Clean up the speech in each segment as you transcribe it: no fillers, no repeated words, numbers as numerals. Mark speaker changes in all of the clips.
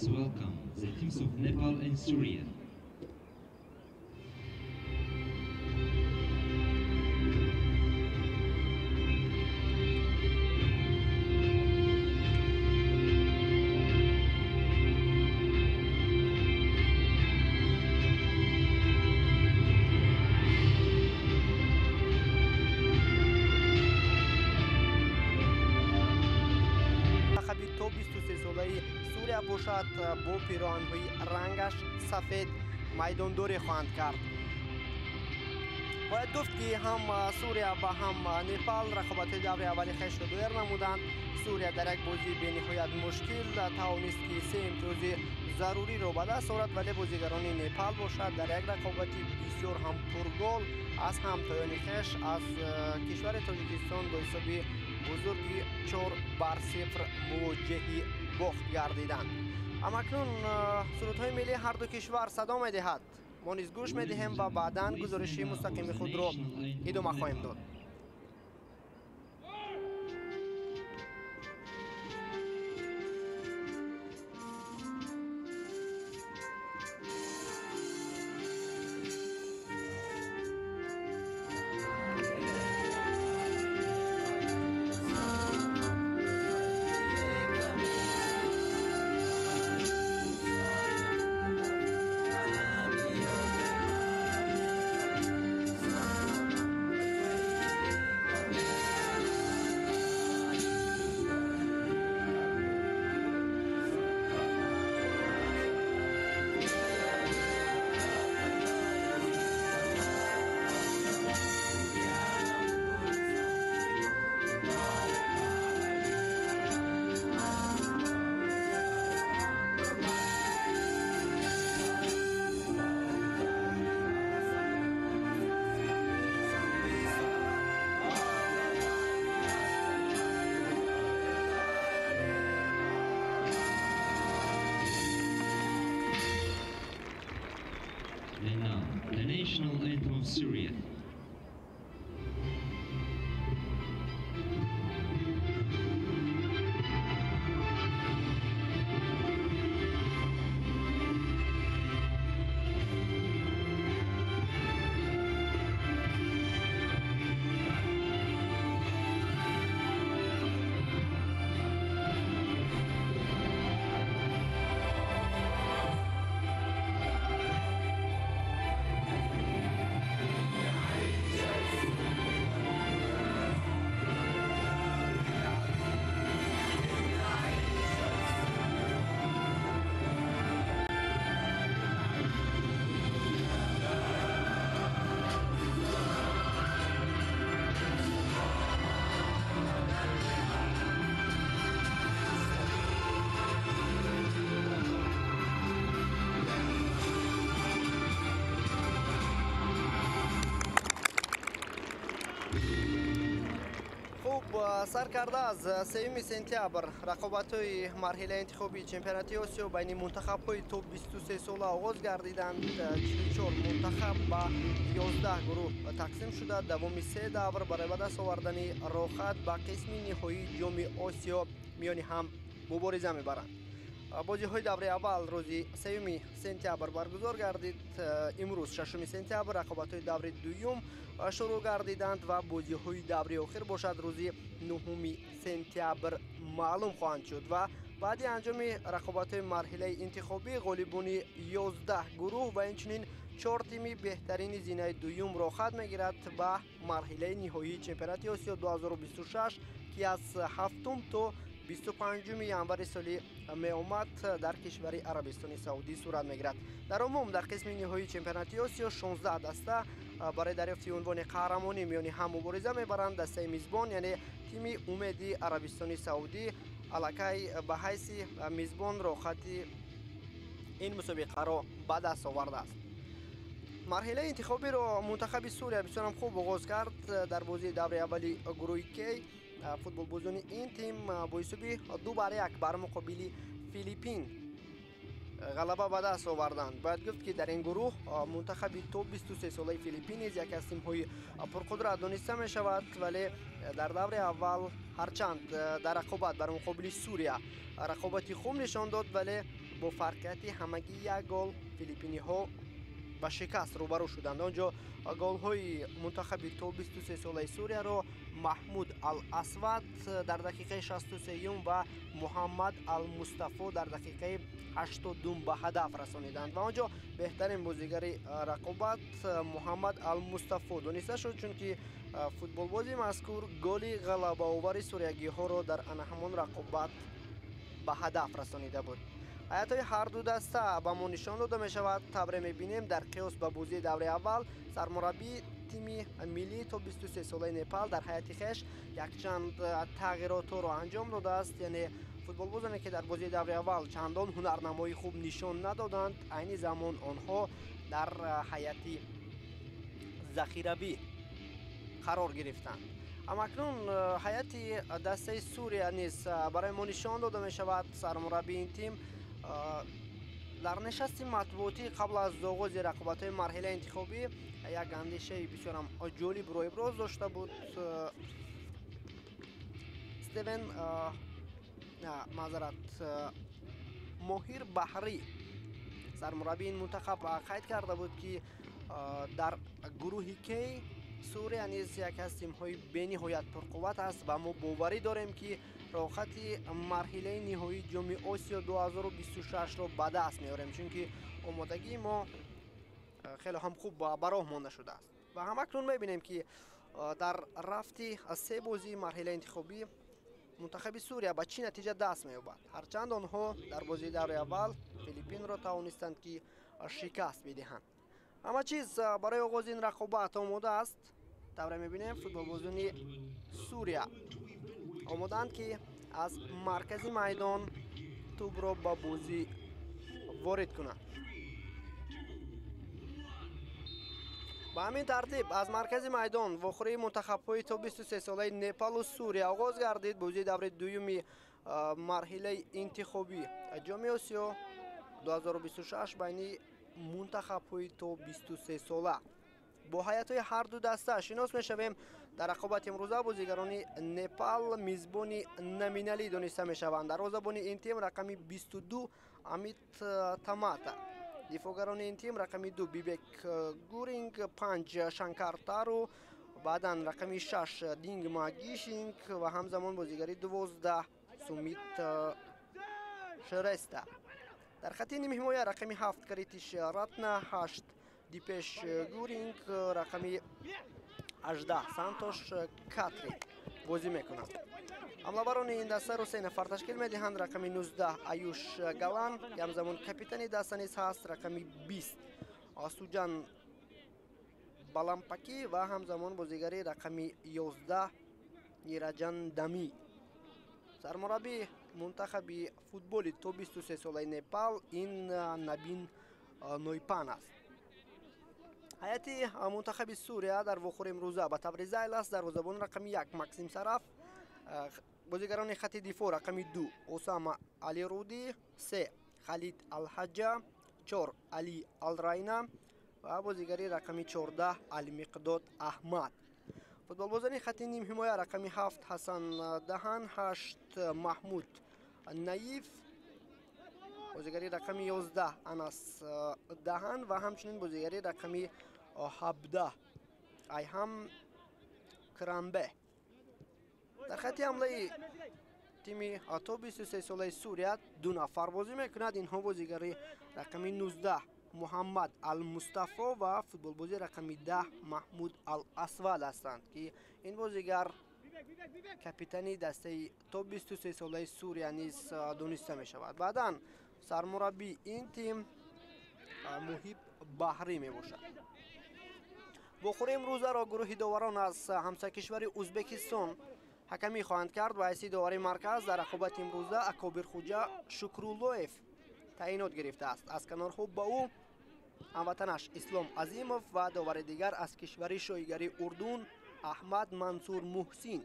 Speaker 1: Let's welcome the teams of Nepal and Syria.
Speaker 2: Сурия бошад бо пироҳанҳои рангаш сафед майдондорӣ хоҳанд кард. Бояд гуфт, ки ҳам Сурия ва ҳам Непал рақобатҳои даври аввали хешро доир намуданд. Сурия дар як бозии бениҳоят мушкил тавонист, ки се имтиёзи заруриро ба даст орад, вале бозигарони Непал бошад дар як рақобати бисёр ҳам пургол аз ҳамтоёни хеш аз кишвари Тоҷикистон бо ҳисоби бузурги 4-0 мувоҷиҳи бохт гардиданд. Амакнун сурудҳои миллии ҳарду кишвар садо медиҳад. Мо низ гӯш медиҳем ва баъдан гузориши мустақими худро идома хоҳем дод.
Speaker 1: And now, the national anthem of Syria.
Speaker 2: Сар карда аз 3 сентябр рақобатҳои марҳилаи интихобии чемпионати Осиё байни мунтахабҳои то 23 сола оғоз гардиданд. 44 мунтахаб ба 11 гурӯҳ тақсим шуда, давоми се давр барои ба даст овардани роҳхат ба қисми ниҳоии Ҷоми Осиё миёни ҳам мубориза мебаранд. Бозиҳои даври аввал рӯзи 3 сентябр баргузор гардид. Имрӯз 6 сентябр рақобатҳои даври дуюм шурӯъ гардиданд ва бозиҳои даври охир бошад рӯзи 9 сентябр маълум хоҳанд шуд ва баъди анҷоми рақобатҳои марҳилаи интихобӣ ғолибони 11 гурӯҳ ва инчунин 4 тими беҳтарини зинаи дуюм роҳхат мегирад ба марҳилаи ниҳоии чемпионати Осиё 2026, ки аз 7 то 25 январи соли меомад дар кишвари Арабистони Саудӣ сурат мегирад. Дар умум дар қисми ниҳоии чемпионати Осиё 16 даста барои дарёфти унвони қаҳрамонӣ миёни ҳам мубориза мебаранд. Дастаи мизбон, яъне тими Умеди Арабистони Саудӣ, аллакай ба ҳайси мизбон роҳхати ин мусобиқаро ба даст овардааст. Марҳилаи интихобиро мунтахаби Сурия бисёрам хуб оғоз кард. Дар бозии даври аввали гурӯҳи Кей футболбозони ин тим бо ҳисоби 2-1 бар муқобили Филиппин ғалаба ба даст оварданд. Бояд гуфт, ки дар ин гурӯҳ мунтахаби то 23 солаи Филиппин низ яке аз тимҳои пурқудрат дониста мешавад, вале дар даври аввал ҳарчанд дар рақобат бар муқобили Сурия рақобати хуб нишон дод, вале бо фарқияти ҳамагӣ як гол филиппиниҳо ба шикаст рӯбарӯ шуданд. Он ҷо голҳои мунтахаби то 23 солаи Сурияро Маҳмуд Ал-Асвад дар дақиқаи 63 ва Муҳаммад Ал-Мустафо дар дақиқаи 82 ба ҳадаф расониданд ва он ҷо беҳтарин бозигари рақобат Муҳаммад Ал-Мустафо дониста шуд, чунки футболбози мазкур голи ғалабаовари суриягиҳоро дар ана ҳамон рақобат ба ҳадаф расонида буд. Ҳайатҳои ҳар ду даста ба мо нишон дода мешавад. Тавре мебинем, дар қиёс ба бозии давраи аввал сармураббии тими миллии то 23 солаи Непал дар ҳайати хеш якчанд тағйиротҳоро анҷом додааст. Яъне футболбозоне ки дар бозии давраи аввал чандон ҳунарнамоии хуб нишон надоданд, айни замон онҳо дар ҳайати захиравӣ қарор гирифтанд. Аммо акнун ҳайати дастаи Сурия низ барои мо нишон дода мешавад. Сармураббии ин тим дар нишасти матбуотӣ қабл аз оғози рақобатҳои марҳилаи интихобӣ як андешаи бисёрам ҷолибро иброз дошта буд. Стивен, маъзарат, Моҳир Баҳрӣ, сармураббии ин мунтахаб, қайд карда буд, ки дар гурӯҳи Кей Сурия низ яке аз тимҳои бениҳоят пурқувват аст ва мо боварӣ дорем, ки роҳхати марҳилаи ниҳоии Ҷоми Осиё 2026-ро ба даст меорем, чунки омодагии мо хеле ҳам хуб ба роҳ монда шудааст. Ва ҳамакнун мебинем, ки дар рафти се бозии марҳилаи интихобӣ мунтахаби Сурия ба чӣ натиҷа даст меёбад. Ҳарчанд онҳо дар бозии давраи аввал Филиппинро тавонистанд, ки шикаст бидиҳанд. Ҳама чиз барои оғози ин рақобат омода аст. Тавре мебинем, футболбозони Сурия омодаанд, ки аз маркази майдон тӯбро ба бозӣ ворид кунанд. Ба ҳамин тартиб аз маркази майдон вохӯрии мунтахабҳои то 23 солаи Непалу Сурия оғоз гардид. Бозии даври дуюми марҳилаи интихобӣ Ҷоми Осиё 2026 байни мунтахабҳои то 23 сола. Бо ҳайатҳои ҳар ду даста шинос мешавем. Дар рақобати имрӯза бозигарони Непал мизбони номиналӣ дониста мешаванд. Дарвозабони ин тим рақами 22 Амит Тамата, дифоъгарони ин тим рақами 2 Бибек Гуринг, 5 Шанкар Тару, баъдан рақами 6 Дингма Гишинг ва ҳамзамон бозигари 12 Сумит Шреста. Дар хати нимҳимоя рақами 7 Каритиш Ратна, 8 Дипеш Гуринг, рақами 18 Сантош Катри бозӣ мекунанд. Ҳамлаварони ин дастаро се нафар ташкил медиҳанд: рақами 19 Аюш Галан, ҳамзамон капитани даста низ ҳаст, рақами 20 Суҷан Балампакӣ ва ҳамзамон бозигари рақами 11 Нираҷан Дами. Сармураббии мунтахаби футболи то 23 солаи Непал ин Набин Нойпан аст. Ҳайати мунтахаби Сурия дар вохӯри имрӯза ба таври зайл аст. Дарвозабон рақами 1 Максим Сараф, бозигарони хати дифоъ рақами 2 Осама Алирудӣ, 3 Халид Алҳаҷа, 4 Али Алрайна ва бозигари рақами 14 Алмиқдод Аҳмад. Футболбозони хати нимҳимоя рақами 7 Ҳасан Даҳан, 8 Маҳмуд Наиф, бозигари рақами 11 Анас Даҳан ва ҳамчунин бозигари рақами 17 Айҳам Крамбе. Дар хати ҳамлаи тими то 23 солаи Сурия ду нафар бозӣ мекунад. Инҳо бозигари рақами 19 Муҳаммад Алмустафо ва футболбози рақами 10 Маҳмуд Ал-Асвад ҳастанд, ки ин бозигар капитани дастаи то 23 солаи Сурия низ дониста мешавад. Баъдан сармураббии ин тим Муҳиб Баҳрӣ мебошад. Вохӯри имрӯзаро гурӯҳи доварон аз ҳамсакишвари Узбекистон ҳакамӣ хоҳанд кард. Ба ҳайси довари марказ дар рақобати имрӯза Акобирхуҷа Шукруллоев таъинот гирифтааст. Аз канорҳо ба ӯ ҳамватанаш Ислом Азимов ва довари дигар аз кишвари шоҳигарии Урдун Аҳмад Мансур Муҳсин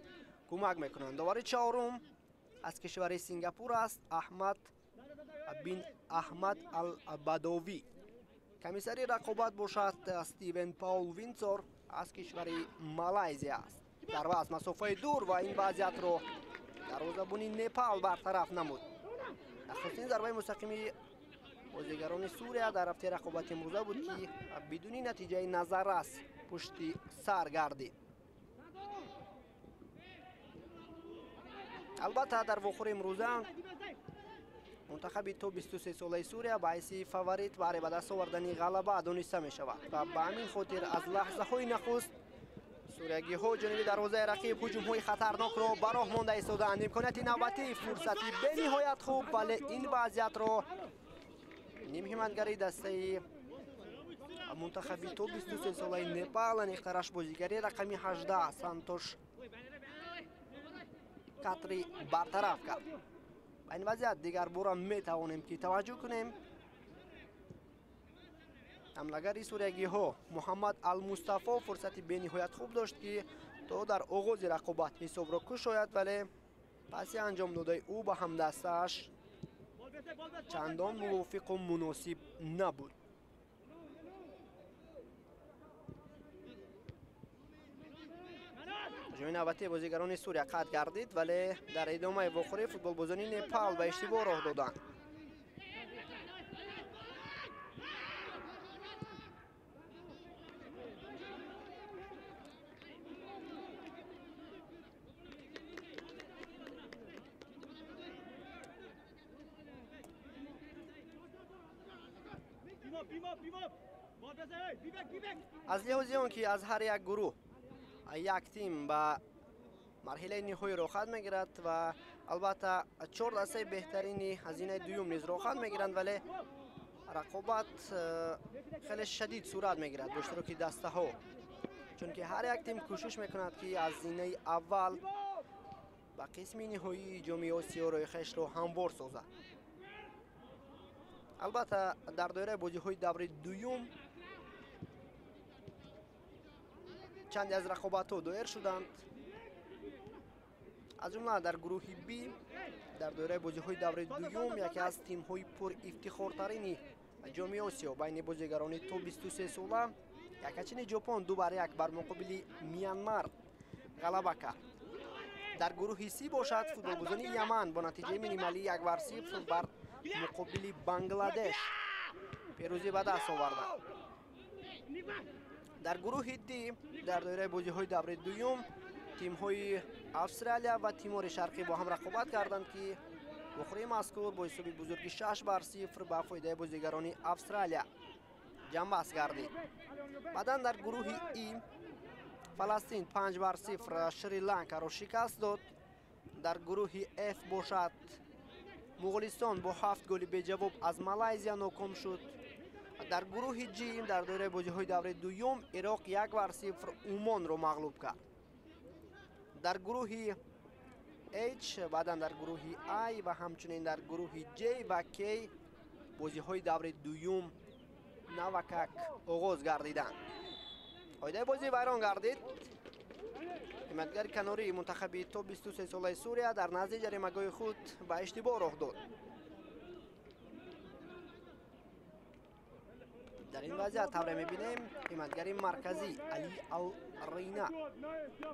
Speaker 2: кӯмак мекунанд. Довари чаҳорум аз кишвари Сингапур аст, Аҳмад бин Аҳмад Ал-Бадовӣ. Комиссари рақобат бошад Стивен Паул Винсор аз кишвари Малайзия аст. Зарба аз масофаи дур ва ин вазъиятро дарвозабони Непал бартараф намуд. Нахустин зарбаи мустақими Бозигарони Сурия дар ҳафтаи рақобати имрӯза буд, ки бидуни натиҷаи назаррас пушти сар гардид. Албатта, дар вохӯри имрӯза мунтахаби то 23 солаи Сурия ба ҳайси фаворит баҳри ба даст овардани ғалаба дониста мешавад ва ба ҳамин хотир аз лаҳзаҳои нахуст суриягиҳо ҷониби дарвозаи рақиб ҳуҷумҳои хатарнокро ба роҳ монда истодаанд. Имконияти навбатӣ, фурсати бениҳоят хуб, вале ин вазъиятро нимҳиматгари дастаи мунтахаби то 23 солаи Непал, аниқтараш бозигари рақами 18 Сантош Катри бартараф кард. Ба ин вазъият дигар бора метавонем ки таваҷҷӯҳ кунем. Ҳамлагари суриягиҳо Муҳаммад Алмустафо фурсати бениҳоят хуб дошт, ки то дар оғози рақобат ҳисобро кушояд, вале паси анҷом додаи ӯ ба ҳамдастааш чандон мувофиқу муносиб набуд. Ҳуҷуми навбатии бозигарони Сурия қатъ гардид, вале дар идомаи вохӯрӣ футболбозони Непал ба иштибоҳ роҳ доданд. Аз лиҳози он ки аз ҳар як гурӯҳ як тим ба марҳилаи ниҳоӣ роҳхат мегирад ва албатта чор дастаи беҳтарини ҳазинаи дуюм низ роҳхат мегиранд, вале рақобат хеле шадид сурат мегирад бо иштироки дастаҳо, чунки ҳар як тим кӯшиш мекунад, ки аз зинаи аввал ба қисми ниҳоии ҷоми Осиё роҳи хешро ҳамвор созад. Албатта, дар доираи бозиҳои даври дуюм чанде аз рақобатҳо доир шуданд. Аз ҷумла дар гурӯҳи Б дар доираи бозиҳои даври дуюм яке аз тимҳои пурифтихортарини ҷоми Осиё байни бозигарони то 23 сола якачини Ҷопон 2-1 бар муқобили Мянмар ғалаба кард. Дар гурӯҳи С бошад, футболбозони Яман бо натиҷаи минималӣ 1-0 бар муқобили Бангладеш пирӯзӣ ба даст оварданд. Дар гурӯҳи Д дар доираи бозиҳои даври дуюм тимҳои Австралия ва Тимори Шарқӣ бо ҳам рақобат карданд, ки вохӯрии мазкур бо ҳисоби бузурги 6-0 ба фоидаи бозигарони Австралия ҷамъбаст гардид. Баъдан дар гурӯҳи И Фаластин 5-0 Шри-Ланкаро шикаст дод. Дар гурӯҳи Ф бошад, Муғулистон бо 7 голи беҷавоб аз Малайзия ноком шуд. Дар гурӯҳи Ҷ дар доираи бозиҳои даври дуюм Ироқ 1-0 Умонро мағлуб кард. Дар гурӯҳи H, баъдан дар гурӯҳи I ва ҳамчунин дар гурӯҳи J ва K бозиҳои даври дуюм навакак оғоз гардиданд. Қоидаи бозӣ вайрон гардид. Ҳимоятгари канории мунтахаби то 23 солаи Сурия дар назди ҷаримагоҳи худ ба иштибоҳ роҳ дод. Дар ин вазъият тавре мебинем, ҳимоятгари марказӣ Али Ал-Рина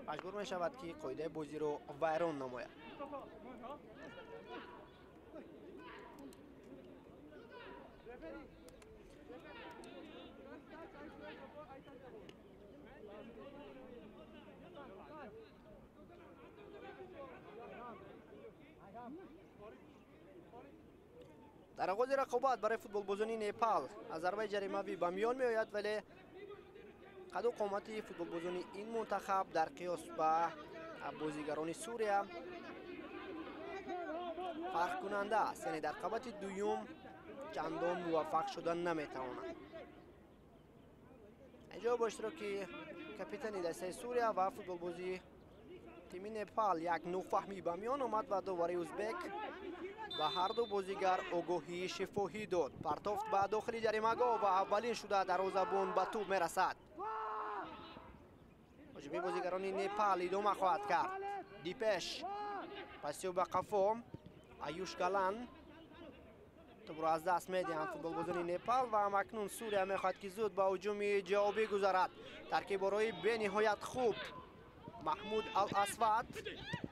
Speaker 2: маҷбур мешавад, ки қоидаи бозиро вайрон намояд. Дар оғози рақобат барои футболбозони Непал аз зарбаи ҷаримавӣ ба миён меояд, вале қаду қомати футболбозони ин мунтахаб дар қиёс ба бозигарони Сурия фарқкунанда аст, яъне дар қабати дуюм чандон муваффақ шуда наметавонад. Инҷо бо иштироки капитани дастаи Сурия ва футболбози тими Непал як нофаҳмӣ ба миён омад ва довари узбек ба ҳар ду бозигар огоҳии шифоҳӣ дод. Партофт ба дохили ҷаримагоҳ ва аввалин шуда дарвозабон ба тӯб мерасад. Ҳуҷуми бозигарони Непал идома хоҳад кард. Дипеш пасиё ба қафо, Аюш Галан тӯбро аз даст медиҳанд футболбозони Непал ва ҳамакнун Сурия мехоҳад, ки зуд ба ҳуҷуми ҷавобӣ гузарад. Таркиборои бениҳоят хуб Маҳмуд Ал-Асвад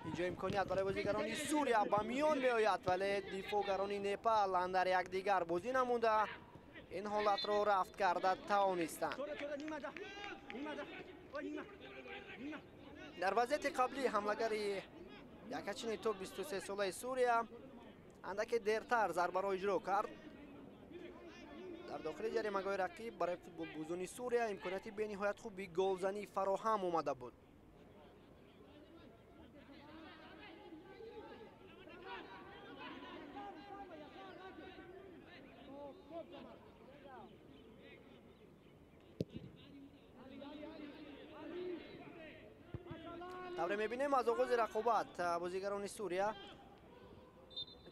Speaker 2: Инҷо имконият барои бозигарони Сурия ба миён меояд, вале дифоъгарони Непал андар якдигар бозӣ намуда ин ҳолатро рафт карда тавонистанд. Дар вазъияти қаблӣ ҳамлагари якачини то 23-солаи Сурия андаке дертар зарбаро иҷро кард. Дар дохили ҷаримагоҳи рақиб барои футболбозони Сурия имконияти бениҳоят хуби голзанӣ фароҳам омада буд. Тавре мебинем, аз оғози рақобат бозигарони Сурия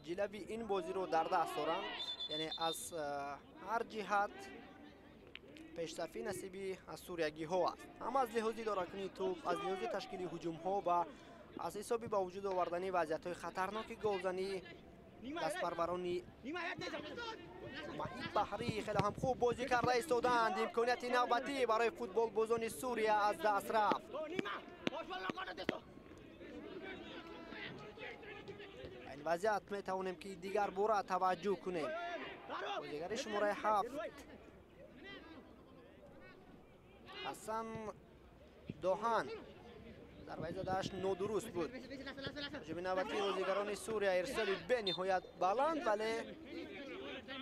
Speaker 2: ҷилави ин бозиро дар даст доранд, яъне аз ҳар ҷиҳат пешсафӣ насиби аз суриягиҳо аст, ҳам аз лиҳози идоракунии тӯб, аз лиҳози ташкили ҳуҷумҳо ва аз ҳисоби ба вуҷуд овардани вазъиятҳои хатарноки голзанӣ. Дастпарварони Маҳид Баҳрӣ хеле ҳам хуб бозӣ карда истодаанд. Имконияти навбатӣ барои футболбозони Сурия аз даст рафт. Ин вазъият метавонем ки дигар бора таваҷҷӯҳ кунем. Бозигари шумораи 7 Ҳасан Доҳан зарбаи задааш нодуруст буд. Ҳуҷуми навбатии бозигарони Сурия, ирсоли бениҳоят баланд, вале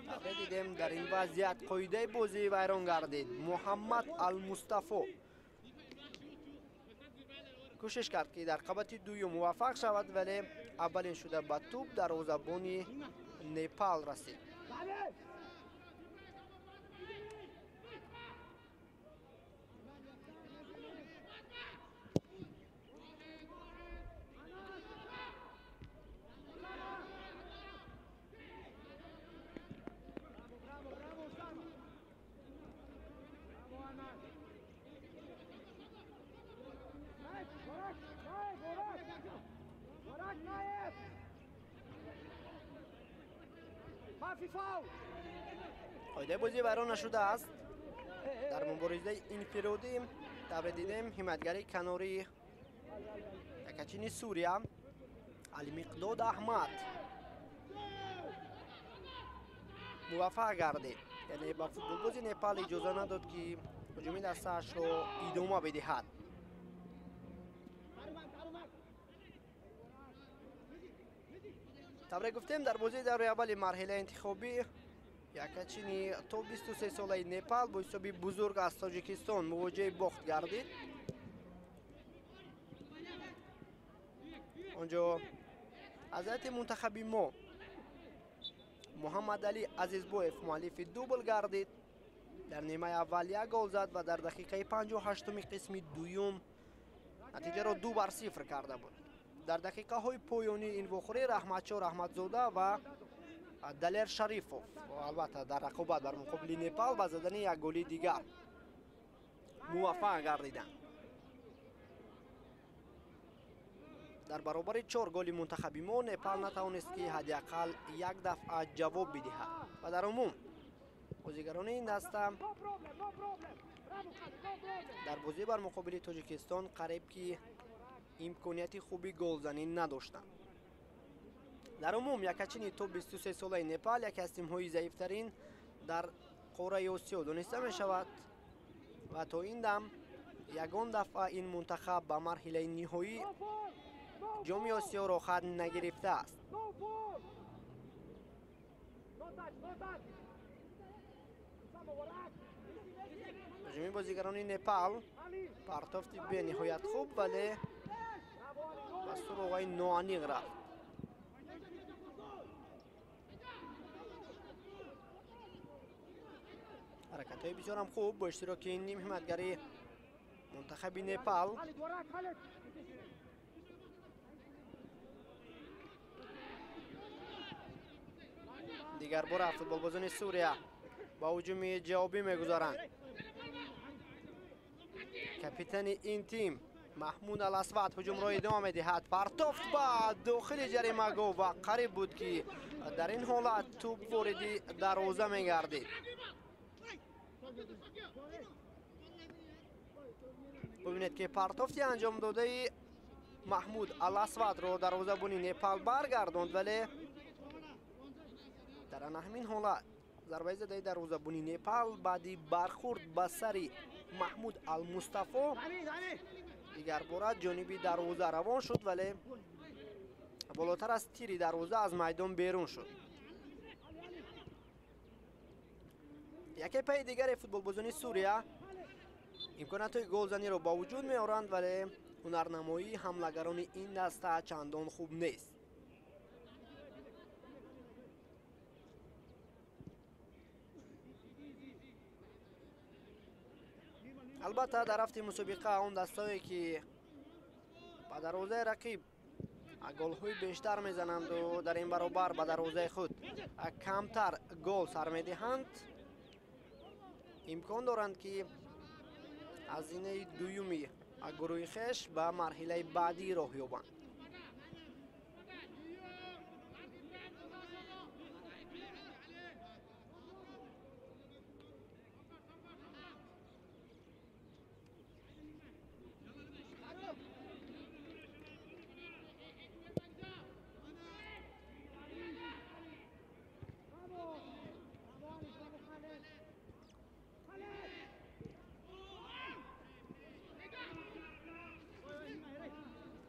Speaker 2: тавре дидем, дар ин вазъият қоидаи бозӣ вайрон гардид. Муҳаммад Алмустафо кӯшиш кард, ки дар қабати дуюм муваффақ шавад, вале аввалин шуда ба тӯб дарвозабони Непал расид. Қоидаи бозӣ вайрон нашудааст. Дар муборизаи инфиродӣ тавре дидем, ҳимоятгари канори якачини Сурия Алимиқдод Аҳмад муваффақ гардид, яъне ба футболбози Непал иҷоза надод, ки ҳуҷуми дастаашро идома бидиҳад. Тавре гуфтем, дар бозии давраи аввали марҳилаи интихобӣ якачини то 23-солаи Непал бо ҳисоби бузург аз Тоҷикистон мувоҷиҳаи бохт гардид. Онҷо аз ҳайати мунтахаби мо Муҳаммадалӣ Азизбоев муаллифи дубл гардид. Дар нимаи аввал як гол зад ва дар дақиқаи 58-уми қисми дуюм натиҷаро 2-0 карда буд. Дар дақиқаҳои поёнии ин вохӯрӣ Раҳматшо Раҳматзода ва Далер Шарифов албатта дар рақобат бар муқобили Непал ба задани як голи дигар муваффақ гардиданд. Дар баробари 4 голи мунтахаби мо Непал натавонист, ки ҳадди ақал як дафъа ҷавоб бидиҳад ва дар умум бозигарони ин даста дар бозӣ бар муқобили Тоҷикистон қариб ки имконияти хуби голзанӣ надоштанд. Дар умум якачини то 23-солаи Непал яке аз тимҳои заифтарин дар қораи Осиё дониста мешавад ва то ин дам ягон дафъа ин мунтахаб ба марҳилаи ниҳоӣ ҷоми Осиё роҳат нагирифтааст. Ҳуҷуми бозигарони Непал партофти бениҳоят хуб, вале ба суроғаи ноаниқ рафт. Ҳаракатҳои бисёрам хуб бо иштироки нимҳимоятгари мунтахаби Непал. Дигар бора футболбозони Сурия ба ҳуҷуми ҷавобӣ мегузаранд. Капитани ин тим Маҳмуд Аласвад ҳуҷумро идома медиҳад. Партофт ба дохили ҷаримагоҳ ва қариб буд, ки дар ин ҳолат тӯб вориди дарвоза мегардид. Бубинед, ки партофти анҷомдодаи Маҳмуд Аласвадро дарвозабони Непал баргардонд, вале дар ана ҳамин ҳолат зарбаи задаи дарвозабони Непал баъди бархурд ба сари Маҳмуд Алмустафо дигарбора ҷониби дарвоза равон шуд, вале болотар аз тири дарвоза аз майдон берун шуд. Яке пайи дигаре футболбозони Сурия имкониятҳои голзаниро ба вуҷуд меоранд, вале ҳунарнамоии ҳамлагарони ин даста чандон хуб нест. Албатта, дар рафти мусобиқа он дастое ки ба дарвозаи рақиб голҳои бештар мезананду дар ин баробар ба дарвозаи худ камтар гол сар медиҳанд, имкон доранд ки аз зинаи дуюми гурӯҳи хеш ба марҳилаи баъдӣ роҳ ёбанд.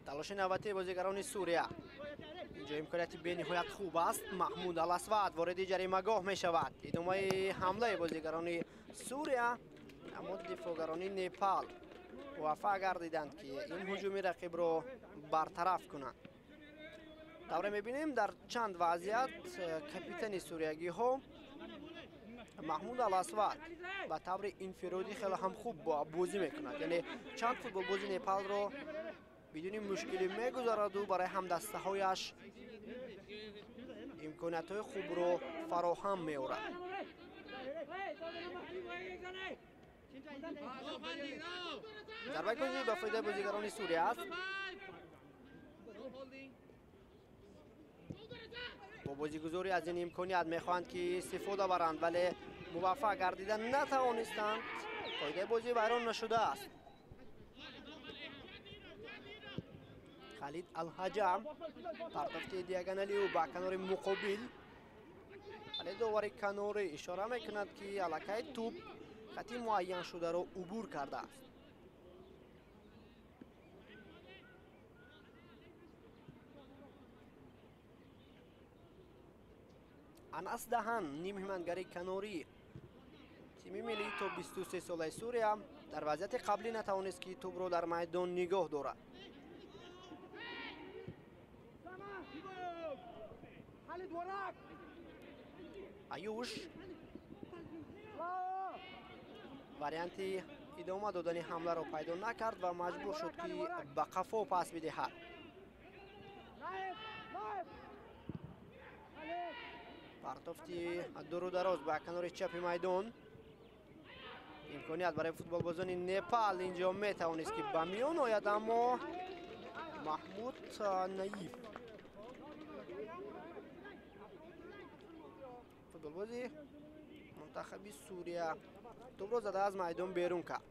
Speaker 2: Талоши навбатии бозигарони Сурия. Инҷо имконияти бениҳоят хуб аст. Маҳмуд Аласвад вориди ҷаримагоҳ мешавад. Идомаи ҳамлаи бозигарони Сурия, аммо дифоъгарони Непал муваффақ гардиданд, ки ин ҳуҷуми рақибро бартараф кунанд. Тавре мебинем, дар чанд вазъият капитани суриягиҳо Маҳмуд Аласвад ба таври инфиродӣ хеле ҳам хуб бозӣ мекунад, яъне чанд футболбози Непалро бидуни мушкилӣ мегузараду барои ҳамдастаҳояш имкониятҳои хубро фароҳам меорад. Зарбаи кунҷӣ ба фоидаи бозигарони Сурия аст. Бо бозигузорӣ аз ин имконият мехоҳанд, ки истифода баранд, вале муваффақ гардида натавонистанд. Қоидаи бозӣ вайрон нашудааст. Халид Алҳаҷам партофти диагонали ӯ ба канори муқобил, вале довари канорӣ ишора мекунад, ки аллакай тӯб хати муайяншударо убур кардааст. Анас Даҳан, нимҳимангари канорӣ тими миллии то 23 солаи Сурия, дар вазъияти қаблӣ натавонист, ки тӯбро дар майдон нигоҳ дорад. Аюш варианти идома додани ҳамларо пайдо накард ва маҷбур шуд, ки ба қафо пас бидиҳад. Партофти дуру дароз ба канори чапи майдон. Имконият барои футболбозони Непал инҷо метавонист, ки ба миён ояд, аммо Маҳмуд Наиф, футболбози мунтахаби Сурия, тӯбро зада аз майдон берун кард.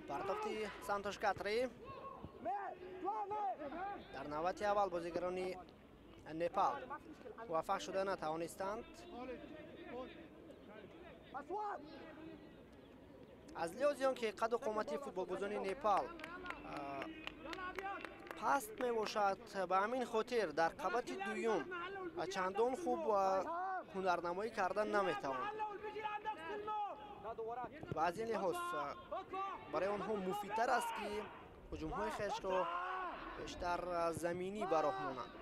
Speaker 2: Партофти Сантош Катри. Дар навбати аввал бозигарони Непал муваффақ шуда натавонистанд. Аз лиҳози он ки қаду қомати футболбозони Непал паст мебошад, ба ҳамин хотир дар қабати дуюм чандон хуб ҳунарнамоӣ карда наметавонанд. Ва аз ин лиҳоз барои онҳо муфидтар аст, ки ҳуҷумҳои хешро бештар заминӣ ба роҳ монанд.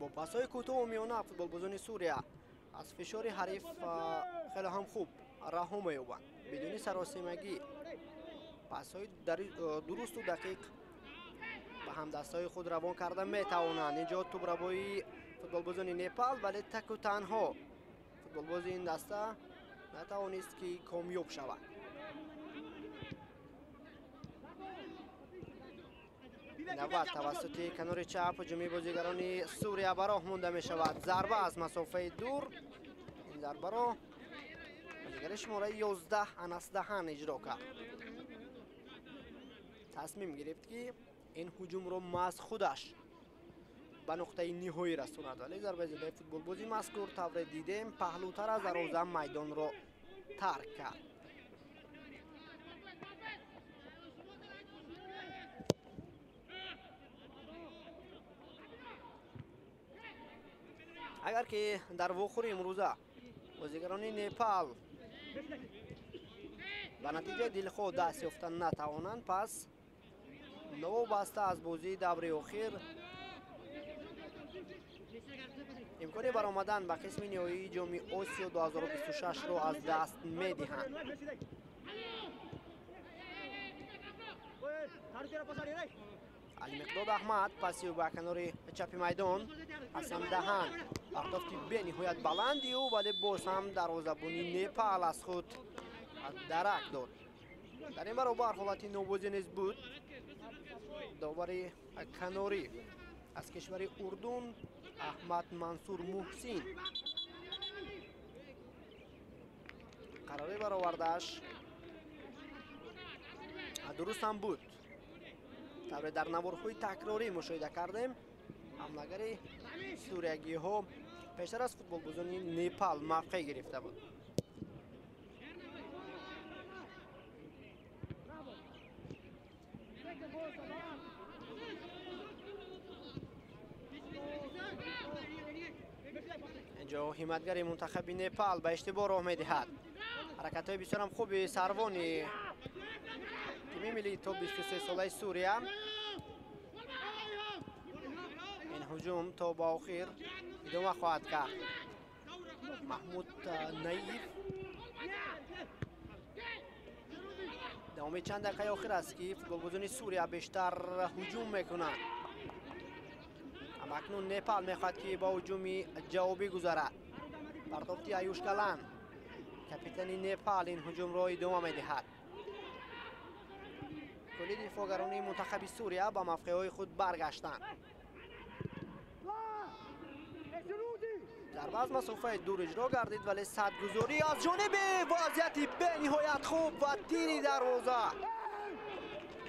Speaker 2: Бо пасҳои кӯтоҳу миёна футболбозони Сурия аз фишори ҳариф хеле ҳам хуб раҳо меёбанд. Бидуни саросимагӣ пасҳои дурусту дақиқ ба ҳамдастҳои худ равон карда метавонанд. Инҷо тӯбрабои футболбозони Непал, вале таку танҳо футболбози ин даста натавонист ки комёб шавад. Навбат тавассути канори чап ҳуҷуми бозигарони Сурия ба роҳ монда мешавад. Зарба аз масофаи дур. Ин зарбаро бозигари шумораи 11 Анас Даҳан иҷро кард. Тасмим гирифт ки ин ҳуҷумро маҳз худаш ба нуқтаи ниҳоӣ расонад, вале зарбаи задаи футболбози мазкур тавре дидем паҳлӯтар аз дарвоза майдонро тарк кард. Агар ки дар вохӯри имрӯза бозигарони Непал ба натиҷаи дилхоҳ даст ёфта натавонанд, пас новобаста аз бозии даври охир имкони баромадан ба қисми ниҳоии ҷоми Осиё 2026-ро аз даст медиҳанд. Алимиқдод Аҳмад паси ӯ ба канори чапи майдон. Ҳасан Даҳан партофти бениҳоят баланди ӯ, вале боз ҳам дарвозабони Непал аз худ дарак дод. Дар ин баробар ҳолати нобозӣ низ буд. Довари канорӣ аз кишвари Урдун Аҳмад Мансур Муҳсин қарори баровардааш дуруст ҳам буд. Тавре дар наворҳои такрорӣ мушоҳида кардем, ҳамлагари суриягиҳо пештар аз футболбозони Непал мавқеъ гирифта буд. Инҷо ҳиматгари мунтахаби Непал ба иштибоҳ роҳ медиҳад. Ҳаракатҳои бисёрам хуби сарвони тими миллии то 23-солаи Сурия. Ин ҳуҷум то ба охир идома хоҳад кард. Маҳмуд Наиф давоми чанд дақиқаи охир аст ки футболбозони Сурия бештар ҳуҷум мекунанд. Аммо акнун Непал мехоҳад ки ба ҳуҷуми ҷавобӣ гузарад. Партофти Аюш Калан, капитани Непал, ин ҳуҷумро идома медиҳад. Кулли дифоъгарони мунтахаби Сурия ба мавқеъҳои худ баргаштанд. Зарба аз масофаи дур иҷро гардид, вале садгузорӣ аз ҷониби вазъияти бениҳоят хуб ва тири дарвоза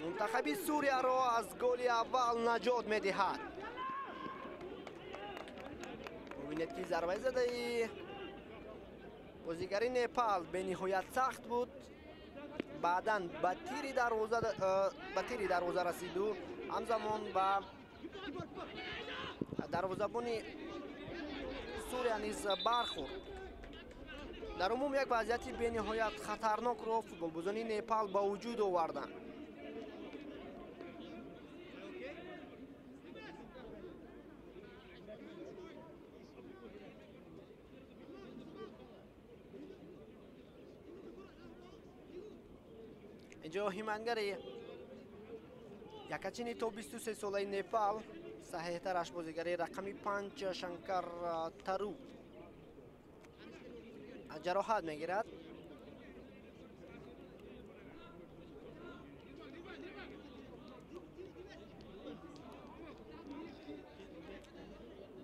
Speaker 2: мунтахаби Сурияро аз голи аввал наҷот медиҳад. Бубинед ки зарбаи задаи бозигари Непал бениҳоят сахт буд. Баъдан ба тири дарвоза расиду ҳамзамон ба дарвозабони Сурия низ бархӯрд. Дар умум як вазъияти бениҳоят хатарнокро футболбозони Непал ба вуҷуд оварданд. Инҷо ҳимангари якачини то 23-солаи Непал, саҳеҳтараш бозигари рақами 5 Шанкар Тару ҷароҳат мегирад.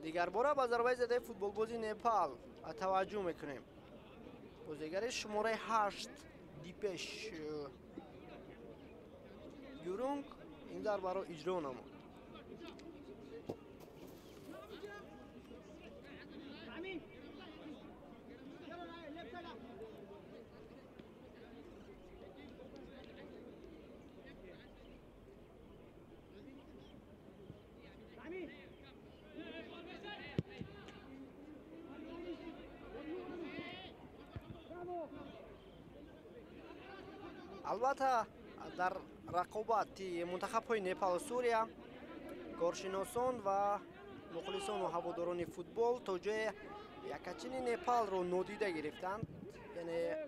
Speaker 2: Дигарбора ба зарбаи задаи футболбози Непал таваҷҷӯҳ мекунем. Бозигари шумораи 8 Дипеш Гюрунг ин зарбаро иҷро намуд. Албатта дар рақобати мунтахабҳои Непалу Сурия коршиносон ва Мухлисону ҳаводорони футбол то ҷое якачини Непалро нодида гирифтанд, яъне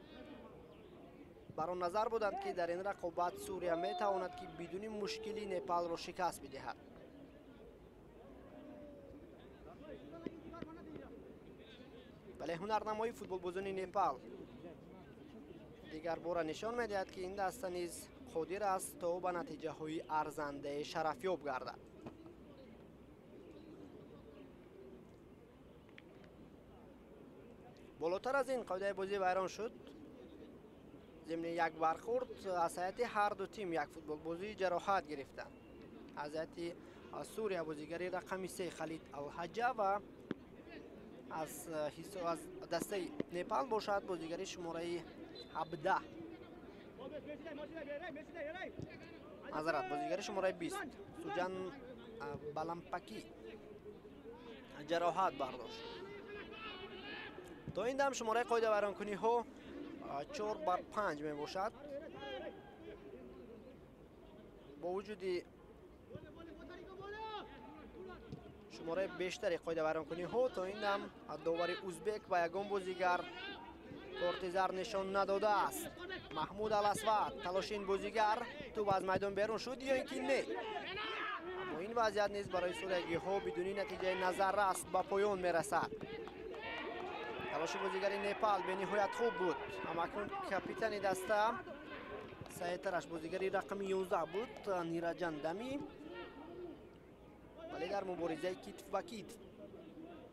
Speaker 2: бар он назар буданд, ки дар ин рақобат Сурия метавонад, ки бидуни мушкилӣ Непалро шикаст бидиҳад. Вале ҳунарнамоии футболбозони Непал дигар бора нишон медиҳад, ки ин даста низ қодир аст то ба натиҷаҳои арзандаи шарафёб гардад. Болотар аз ин қоидаи бозӣ вайрон шуд. Зимни як бархӯрд аз ҳайати ҳар ду тим як футболбозӣ ҷароҳат гирифтанд. Аз ҳайати Сурия бозигари рақами 3 Халид Алҳаҷа ва аз дастаи Непал бошад бозигари шумораи 17, маъзарат, бозигари шумораи 20 Суҷан Балампакӣ ҷароҳат бардошт. То ин дам шумораи қоидавайронкуниҳо 4-5 мебошад. Бо вуҷуди шумораи бештари қоидавайронкуниҳо то ин дам довари узбек ба ягон бозигар корти зар нишон надодааст. Маҳмуд Аласвад, талоши ин бозигар, тӯб аз майдон берун шуд ё ин ки не? Аммо ин вазъият низ барои суриягиҳо бидуни натиҷаи назаррас ба поён мерасад. Талоши бозигари Непал бениҳоят хуб буд. Ҳамакнун капитани даста саҳиҳтараш бозигари рақами 11 буд, Нираҷан Дами, вале дар муборизаи китф ба китф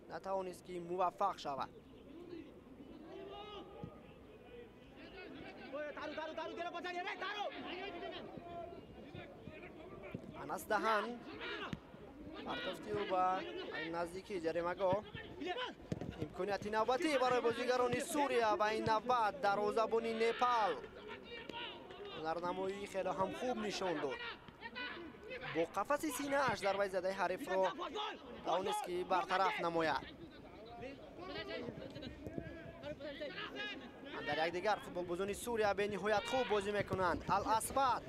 Speaker 2: натавонист, ки муваффақ шавад. Анас Даҳан, партофти ӯ ба наздикии ҷаримагоҳ. Имконияти навбатӣ барои бозигарони Сурия ва ин навбат дарвозабони Непал ҳунарнамоии хеле ҳам хуб нишон дод. Бо қафаси синааш зарбаи задаи ҳарифро тавонист, ки бартараф намояд. Дар якдигар футболбозони Сурия бениҳоят хуб бозӣ мекунанд. Ал-Асвад,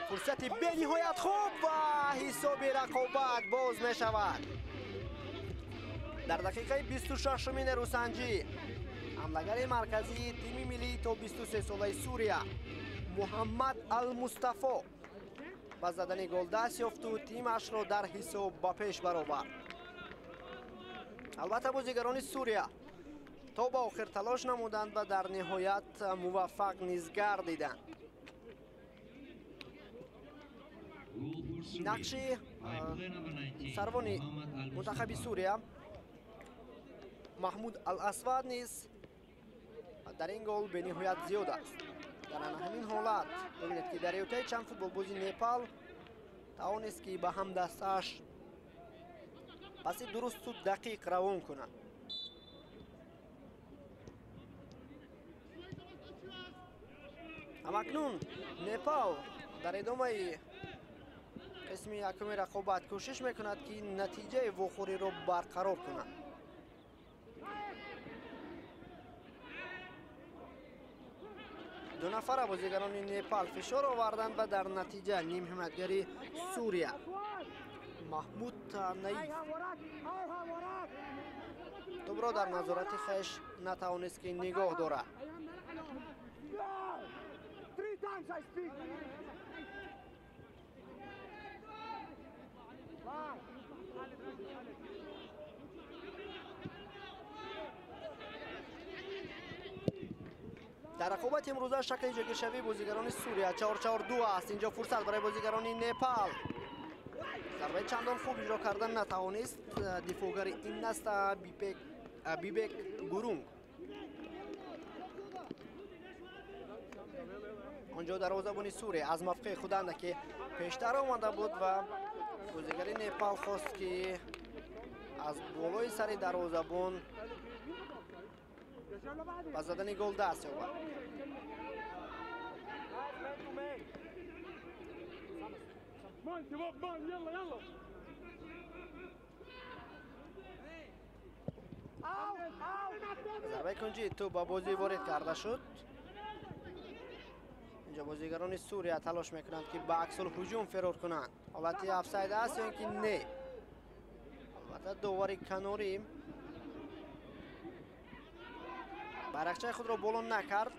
Speaker 2: фурсати бениҳоят хуб ва ҳисоби рақобат боз мешавад. Дар дақиқаи 26-уми нерӯсанҷӣ ҳамлагари марказии тими миллии то 23-солаи Сурия Муҳаммад Алмустафо ба задани гол даст ёфту тимашро дар ҳисоб ба пеш баровард. Албатта, бозигарони Сурия то ба охир талош намуданд ва дар ниҳоят муваффақ низ гардиданд. Нақши сарвони мунтахаби Сурия Маҳмуд Ал-Асвад низ дар ин гол бениҳоят зиёд аст. Дар ҳамин ҳолат бибинед, ки дар эҳотаи чанд футболбози Непал тавонист, ки ба ҳамдастааш паси дурусту дақиқ равон кунад. Ҳамакнун Непал дар идомаи қисми якуми рақобат кӯшиш мекунад, ки натиҷаи вохӯриро барқарор кунад. Ду нафара бозигарони Непал фишор оварданд ва дар натиҷа нимҳимоятгари Сурия Маҳмуд Наиф тӯбро дар назорати хеш натавонист, ки нигоҳ дорад. Дар рақобати имрӯза шакли ҷойгиршавии бозигарони Сурия 4-4-2 аст. Инҷо фурсат барои бозигарони Непал. Зарбаи чандон хуб иҷро кардан натавонист дифоъгари ин даста Бибек Гурунг. Онҷо дарвозабони Сурия аз мавқеи худанда, ки пештар омада буд ва бозигари Непал хост, ки аз болои сари дарвозабон ба задани гол даст ёбад. Зарбаи кунҷӣ тӯб ба бозӣ ворид карда шуд. Инҷо бозигарони Сурия талош мекунанд, ки ба аксулҳуҷум фирор кунанд. Ҳолати офсайд аст ё ин ки не? Албатта довари канорӣ байрақчаи худро боло накард.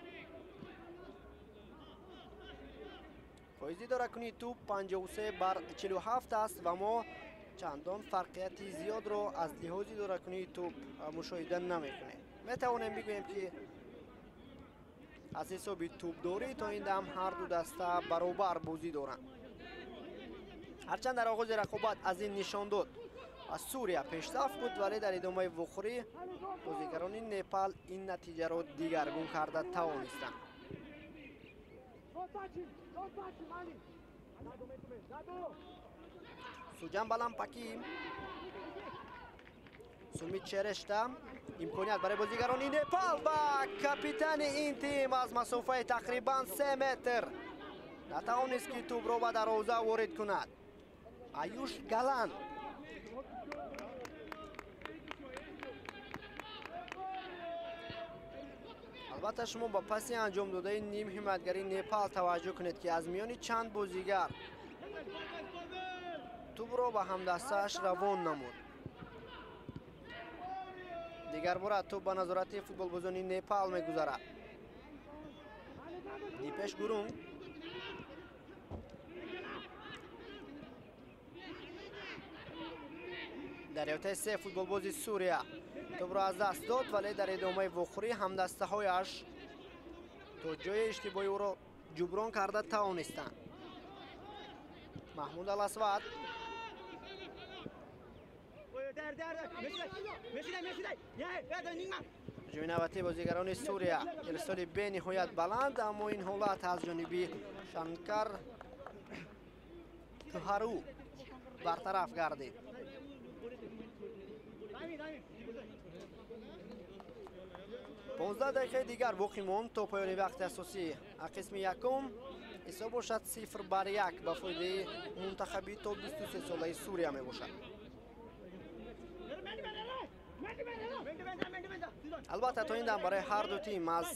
Speaker 2: Фоизи идоракунии тӯб 53 бар 47 аст ва мо чандон фарқияти зиёдро аз лиҳози идоракунии тӯб мушоҳида намекунем. Метавонем бигӯем, ки аз ҳисоби тӯбдорӣ то ин дам ҳар ду даста баробар бозӣ доранд. Ҳарчанд дар оғози рақобат аз ин нишон дод Сурия пешсаф буд, вале дар идомаи вохӯрӣ бозигарони Непал ин натиҷаро дигаргун карда тавонистанд. Суҷан Балампакӣ, Сумит Черешта, имконият барои бозигарони Непал ва капитани ин тим аз масофаи тақрибан 3 метр натавонист, ки тӯбро ба дарвоза ворид кунад. Аюш Галан. Албатта, шумо ба паси анҷом додаи ним ҳимоятгари Непал таваҷҷӯҳ кунед, ки аз миёни чанд бозигар тӯбро ба ҳамдастааш равон намуд. Дигар бора тӯб ба назорати футболбозони Непал мегузарад. Дипеш Гурунг. Дар иҳотаи се футболбози Сурия тӯбро аз даст дод, вале дар идомаи вохӯрӣ ҳамдастаҳояш то ҷои иштибоҳи ӯро ҷуброн карда тавонистанд. Маҳмуд Аласвад. Ҳуҷуми навбатии бозигарони Сурия, ирсоли бениҳоят баланд, аммо ин ҳолат аз ҷониби Шанкар Туҳару бартараф гардид. 15 дақиқаи дигар боқӣ монд то поёни вақти асосӣ қисми якум. Ҳисоб бошад 0 бар 1 ба фоидаи мунтахаби то 23 солаи Сурия мебошад. Албатта, то ин дам барои ҳар ду тим аз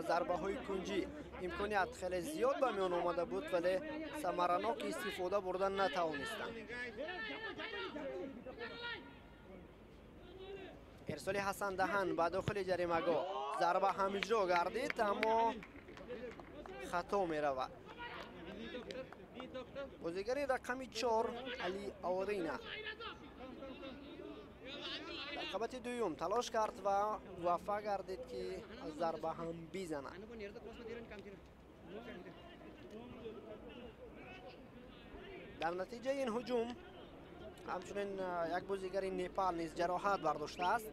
Speaker 2: зарбаҳои кунҷӣ имконият хеле зиёд ба миён омада буд, вале самаранок истифода бурда натавонистанд. Ирсоли Ҳасан Даҳан ба дохили ҷаримагоҳ, зарба ҳам иҷро гардид, аммо хато меравад. Бозигари рақами 4 Али Аорина дар қабати дуюм талош кард ва муваффақ гардид, ки зарба ҳам бизанад. Дар натиҷаи ин ҳуҷум ҳамчунин як бозигари Непал низ ҷароҳат бардоштааст.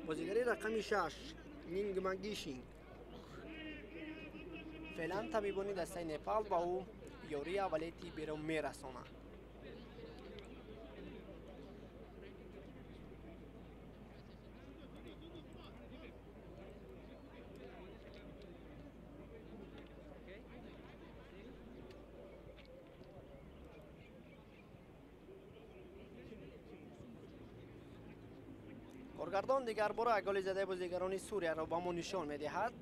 Speaker 2: Бозигари рақами 6 Нингмагишинг. Феълан табибони дастаи Непал ба ӯ ёрии аввалияи тиббиро мерасонанд. Коргардон дигар бора голи задаи бозигарони Сурияро ба мо нишон медиҳад.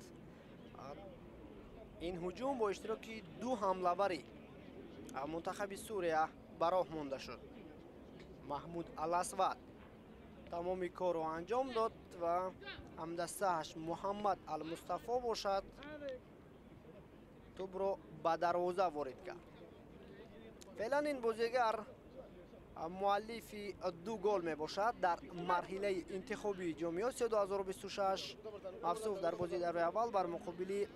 Speaker 2: Ин ҳуҷум бо иштироки ду ҳамлавари мунтахаби Сурия ба роҳ монда шуд. Маҳмуд Аласвад тамоми корро анҷом дод ва ҳамдастааш Муҳаммад Алмустафо бошад тӯбро ба дарвоза ворид кард. Феълан ин бозигар муаллифи ду гол мебошад дар марҳилаи интихобии Ҷоми Осиё 2026. Мавсуф дар бозии давраи аввал бар муқобили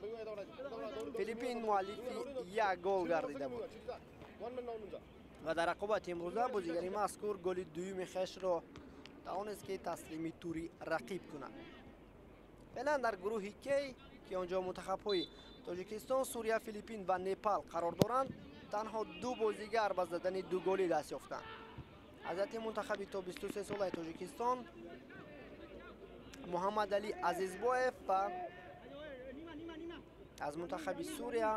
Speaker 2: Филиппин муаллифи як гол гардида буд ва дар рақобати имрӯза бозигари мазкур голи дуюми хешро тавонист, ки таслими тури рақиб кунад. Феълан дар гурӯҳи Кей, ки он ҷо мунтахабҳои Тоҷикистон, Сурия, Филиппин ва Непал қарор доранд, танҳо ду бозигар ба задани дуголӣ даст ёфтанд. Аз ҳайати мунтахаби то 23 солаи Тоҷикистон Муҳаммадалӣ Азизбоев ва аз мунтахаби Сурия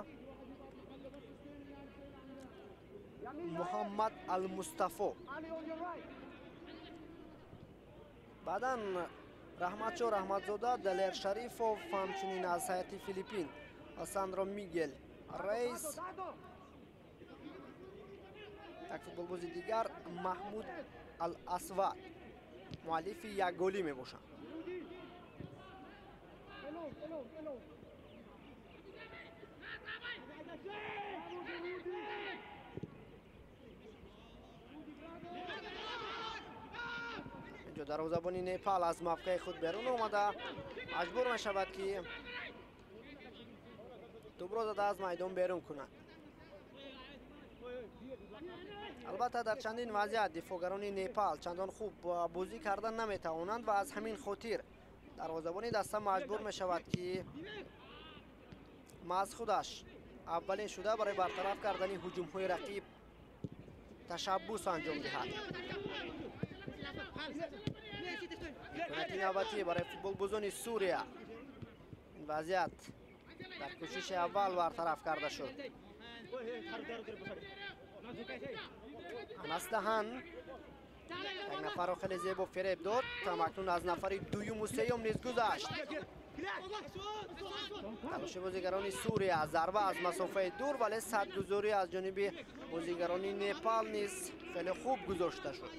Speaker 2: Муҳаммад Алмустафо. Баъдан Раҳматшо Раҳматзода, Далер Шарифов, ҳамчунин аз ҳайати Филиппин Сандро Мигел Рейс. Як футболбози дигар Маҳмуд Ал-Асвад муаллифи як голӣ мебошанд. Инҷо дарвозабони Непал аз мавқеи худ берун омада маҷбур мешавад, ки тӯбро зада аз майдон берун кунад. Албатта, дар чандин вазъият дифоъгарони Непал чандон хуб бозӣ карда наметавонанд ва аз ҳамин хотир дарвозабони даста маҷбур мешавад, ки маҳз худаш аввалин шуда барои бартараф кардани ҳуҷумҳои рақиб ташаббус анҷом диҳад. Имконияти навбатӣ барои футболбозони Сурия. Ин вазъият дар кӯшиши аввал бартараф карда шуд. Анас Даҳан як нафарро хеле зебо фиреб дод, акнун аз нафари дуюму сеюм низ гузашт. Талоши бозигарони Сурия, зарба аз масофаи дур, вале садгузорӣ аз ҷониби бозигарони Непал низ хеле хуб гузошта шуд.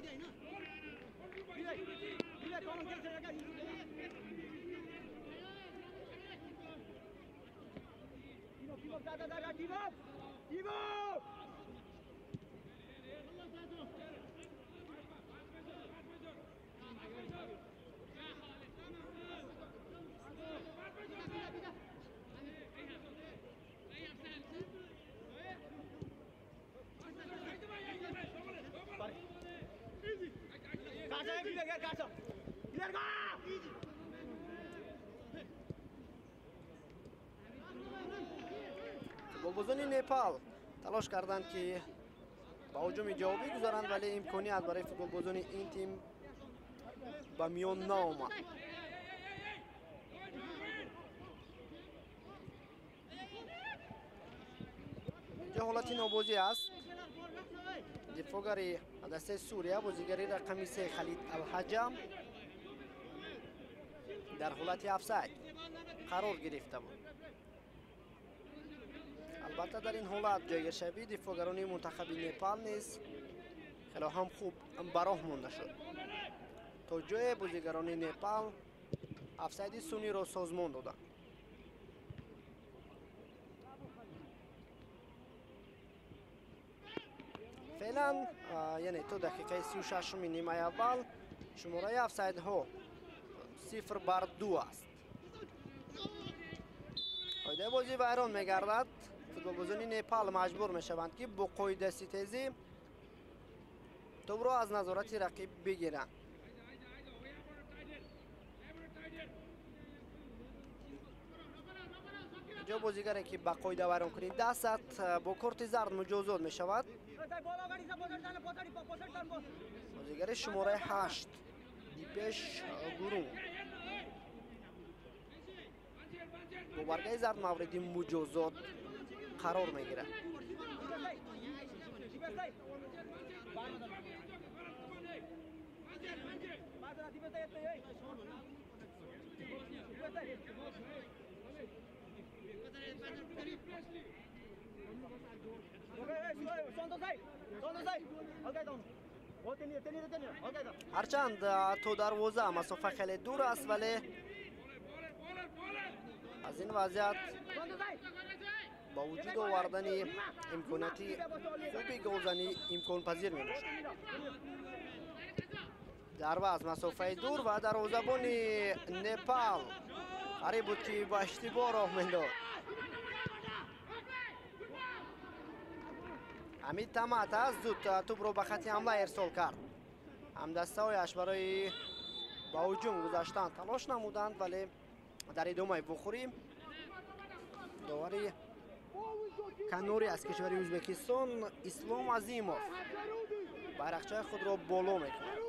Speaker 2: Футболбозони Непал талош карданд, ки ба ҳуҷуми ҷавобӣ гузаранд, вале имконият барои футболбозони ин тим ба миён наомад. Инҷо ҳолати нобозӣ аст. Дифоъгари дастаи Сурия, бозигари рақами 3 Халид Алҳаҷам дар ҳолати офсайд қарор гирифта буд. Албатта, дар ин ҳолат ҷойгиршавии дифоъгарони мунтахаби Непал низ хеле ҳам хуб ба роҳ монда шуд. То ҷое бозигарони Непал офсайди сунъиро созмон доданд. Феълан, яъне то дақиқаи 36-уми нимаи аввал, шумораи офсайдҳо 0-2 аст. Қоидаи бозӣ вайрон мегардад. Футболбозони Непал маҷбур мешаванд, ки бо қоидаситезӣ тӯбро аз назорати рақиб бигиранд. Инҷо бозигаре, ки ба қоида вайронкунӣ даст зад, бо корти зард муҷозот мешавад. Бозигари шумораи 8 Дипеш Гурун бо баргаи зард мавриди муҷозот қарор мегирад. Ҳарчанд то дарвоза масофа хеле дур аст, вале аз ин вазъият ба вуҷуд овардани имконияти хуби голзанӣ имконпазир мебошад. Зарба аз масофаи дур ва дарвозабони Непал қариб буд, ки ба иштибоҳ роҳ мендод. Ҳамид Тамат аст, зуд тӯбро ба хати ҳамла ирсол кард. Ҳамдастаҳояш барои ба ҳуҷум гузаштан талош намуданд, вале дар идомаи вохӯрӣ довари канори аз кишвари Ӯзбекистон Ислом Азимов байрақчаи худро боло мекунад.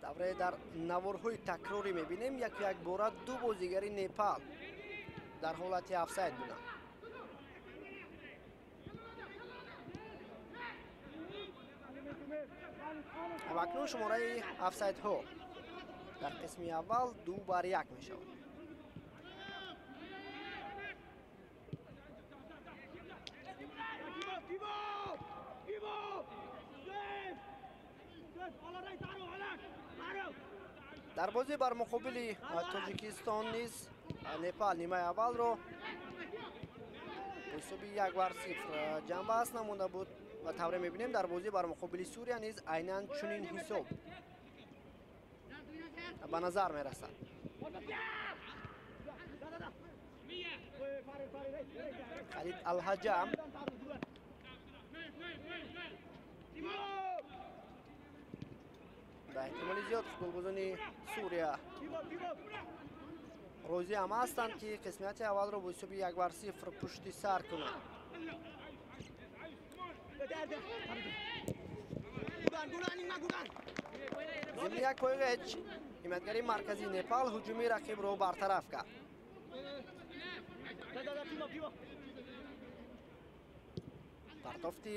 Speaker 2: Давре дар наворҳои такрорӣ мебинем, яку якбора ду бозигари Непал дар ҳолати офсайд буданд. Ва акнун шумораи офсайдҳо дар қисми аввал 2-1 мешавад. Дар бозӣ бар муқобили Тоҷикистон низ Непал нимаи аввалро бо ҳисоби 1-0 ҷамъбаст намуда буд ва тавре мебинем дар бозӣ бар муқобили Сурия низ айнан чунин ҳисоб ба назар мерасад. Халид Алҳаҷам ба эҳтимоли зиёд футболбозони Сурия розӣ ҳам ҳастанд, ки қисмияти аввалро бо ҳисоби 1-0 пушти сар кунанд. Зимни як пои ҳеҷ ҳимоятгари марказии Непал ҳуҷуми рақибро бартараф кард. Партофти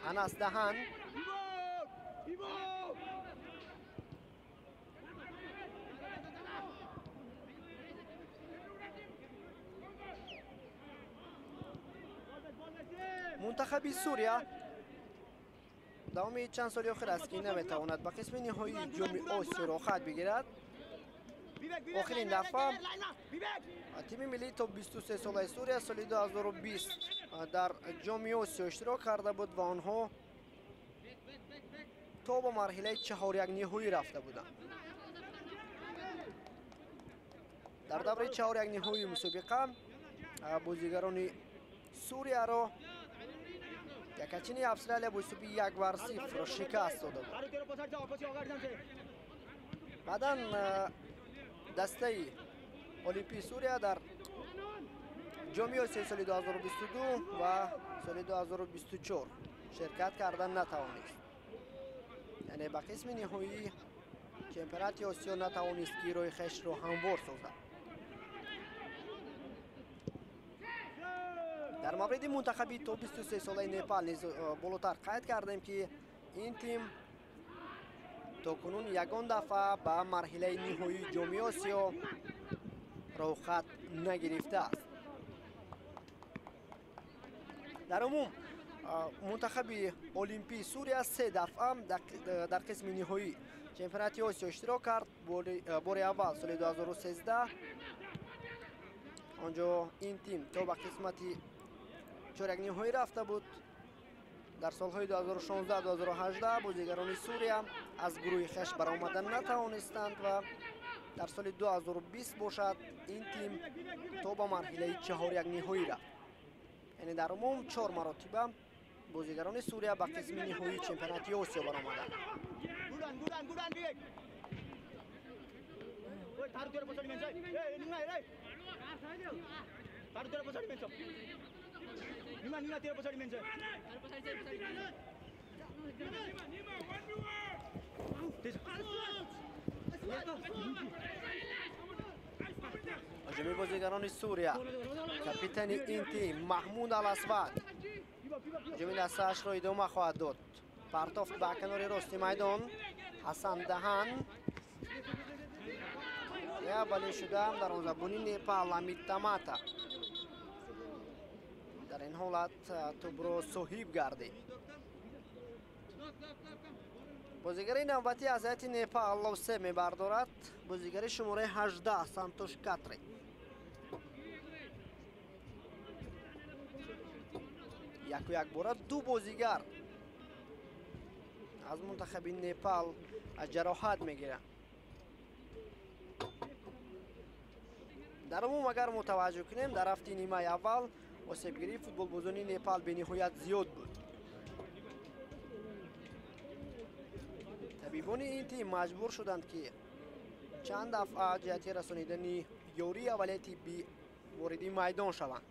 Speaker 2: Анас Даҳан. Мунтахаби Сурия давоми чанд соли охир аст, ки наметавонад ба қисми ниҳоии ҷоми Осиё роҳхат бигирад. Охирин дафъа тими миллии то 23 солаи Сурия соли 2020 дар ҷоми Осиё иштирок карда буд ва онҳо то ба марҳилаи чаҳорякниҳоӣ рафта буданд. Дар давраи чаҳорякниҳоии мусобиқа бозигарони Сурияро якачини Австралия бо ҳисоби 1-0 шикаст дода буд. Баъдан дастаи Олимпии Сурия дар ҷоми Осиёи соли 2022 ва соли 2024 ширкат кардан натавонист. Яъне ба қисми ниҳоии чемпионати Осиё натавонист, ки роҳи хешро ҳамвор созад. Дар мавриди мунтахаби то 23 солаи Непал низ болотар қайд кардем, ки ин тим то кунун ягон дафъа ба марҳилаи ниҳоии ҷоми Осиё роҳхат нагирифтааст. Дар умум мунтахаби Олимпии Сурия се дафъа дар қисми ниҳоии чемпионати Осиё иштирок кард. Бори аввал соли 2013 онҷо ин тим то ба қисмати чорякниҳоӣ рафта буд. Дар солҳои 2016-2018 бозигарони Сурия аз гурӯҳи хеш баромада натавонистанд ва дар соли 2020 бошад ин тим то ба марҳилаи чаҳорякниҳоӣ рафт. Яъне дар умум 4 маротиба бозигарони Сурия ба қисми ниҳоии чемпионати Осиё баромаданд. Ҳуҷуми бозигарони Сурия, капитани ин тим Маҳмуд Аласвад ҳуҷуми дастаашро идома хоҳад дод. Партофт ба канори рости майдон, Ҳасан Даҳан аввалин шуда дарвозабони Непал Амит Тамата дар ин ҳолат тӯбро соҳиб гардид. Бозигари навбатӣ аз ҳайати Непал лосе мебардорад. Бозигари шумораи 18 Сантош Катри. Яку як бора ду бозигар аз мунтахаби Непал ҷароҳат мегиранд. Дар умум агар мо таваҷҷӯҳ кунем, дар рафти нимаи аввал осебгирии футболбозони Непал бениҳоят зиёд буд. Табибони ин тим маҷбур шуданд, ки чанд дафъа ҷиҳати расонидани ёрии аввалияи тиббӣ вориди майдон шаванд.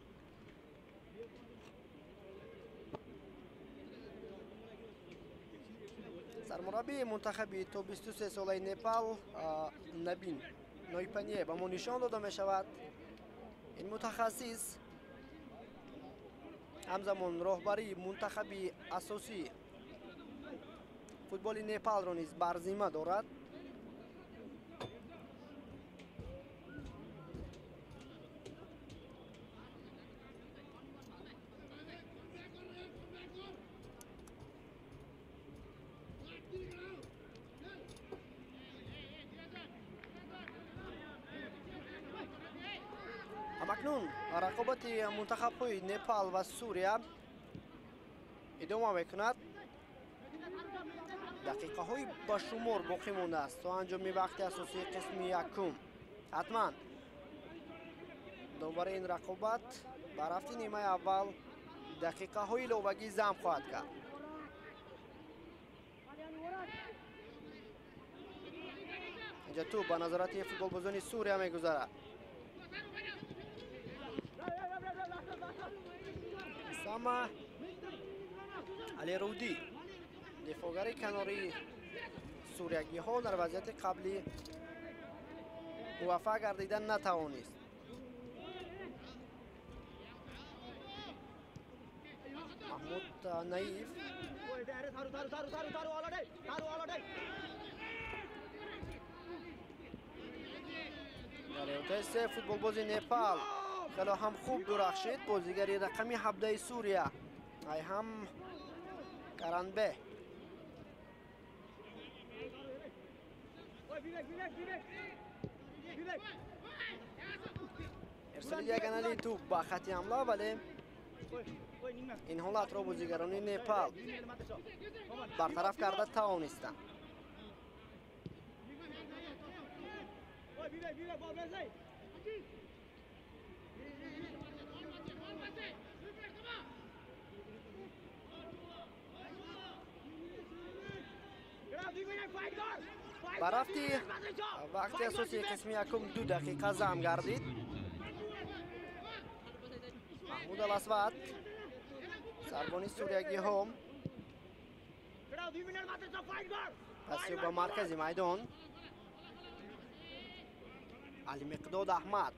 Speaker 2: Сармураббии мунтахаби то 23 солаи Непал Набин Нойпание ба мо нишон дода мешавад. Ин мутахассис ҳамзамон роҳбарии мунтахаби асосии футболи Непалро низ бар зимма дорад. Акнун рақобати мунтахабҳои Непал ва Сурия идома мекунад. Дақиқаҳои ба шумор боқӣ мондааст то анҷоми вақти асосии қисми якум. Ҳатман довари ин рақобат ба рафти нимаи аввал дақиқаҳои иловагӣ зам хоҳад кард. Инҷа тӯб ба назорати футболбозони Сурия мегузарад. Усама Алирудӣ, дифоъгари канории суриягиҳо, дар вазъияти қаблӣ муваффақ гардида натавонист. Маҳмуд Наиф дар эҳотаи се футболбози Непал хело ҳам хуб дурахшид. Бозигари рақами 17 Сурия Айҳам Каранбе. Ирсоли ягонали тӯб ба хати ҳамла, вале ин ҳолатро бозигарони Непал бартараф карда тавонистанд. Ба рафти вақти асосии қисми якум 2 дақиқа зам гардид. Маҳмуд Аласвад, сарбони суриягиҳо, пасё ба маркази майдон. Алимиқдод Аҳмад,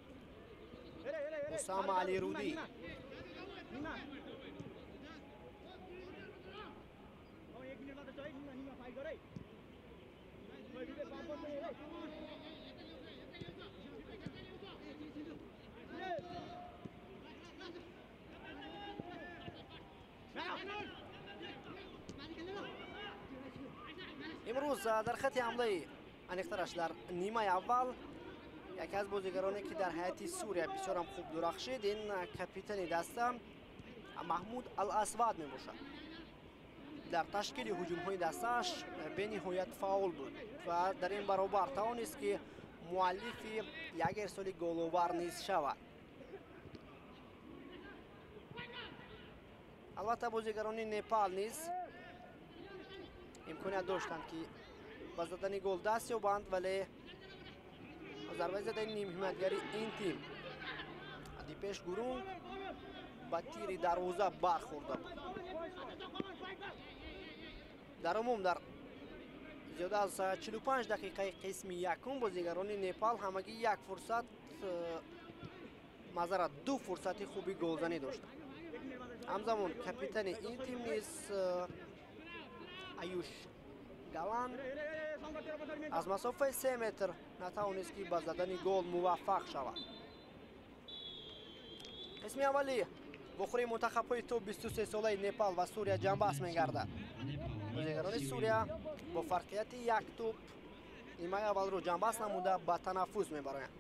Speaker 2: Усама Алирудӣ. Имрӯз дар хати ҳамлаи аниқтараш дар нимаи аввал яке аз бозигароне ки дар ҳайати Сурия бисёрам хуб дурахшид, ин капитани даста Маҳмуд Ал-Асвад мебошад. Дар ташкили ҳуҷумҳои дастааш бениҳоят фаъол буд ва дар ин баробар тавонист ки муаллифи як ирсоли головар низ шавад. Албатта бозигарони Непал низ имконият доштанд ки ба задани гол даст ёбанд, вале зарбаи задани нимҳимоятгари ин тим Дипеш Гурунг ба тири дарвоза бархӯрда буд. Дар умум дар зиёда аз 45 дақиқаи қисми якум бозигарони Непал ҳамагӣ як фурсат, маъзарат, ду фурсати хуби голзанӣ доштанд. Ҳамзамон капитани ин тим низ Аюш Галан аз масофаи 3 метр натавонист ки ба задани гол муваффақ шавад. Қисми аввали вохӯрии мунтахабҳои то 23-солаи Непал ва Сурия ҷанбаст мегардад. Бозигарони Сурия бо фарқияти як тӯб нимаи аввалро ҷанбаст намуда ба танаффус мебароянд.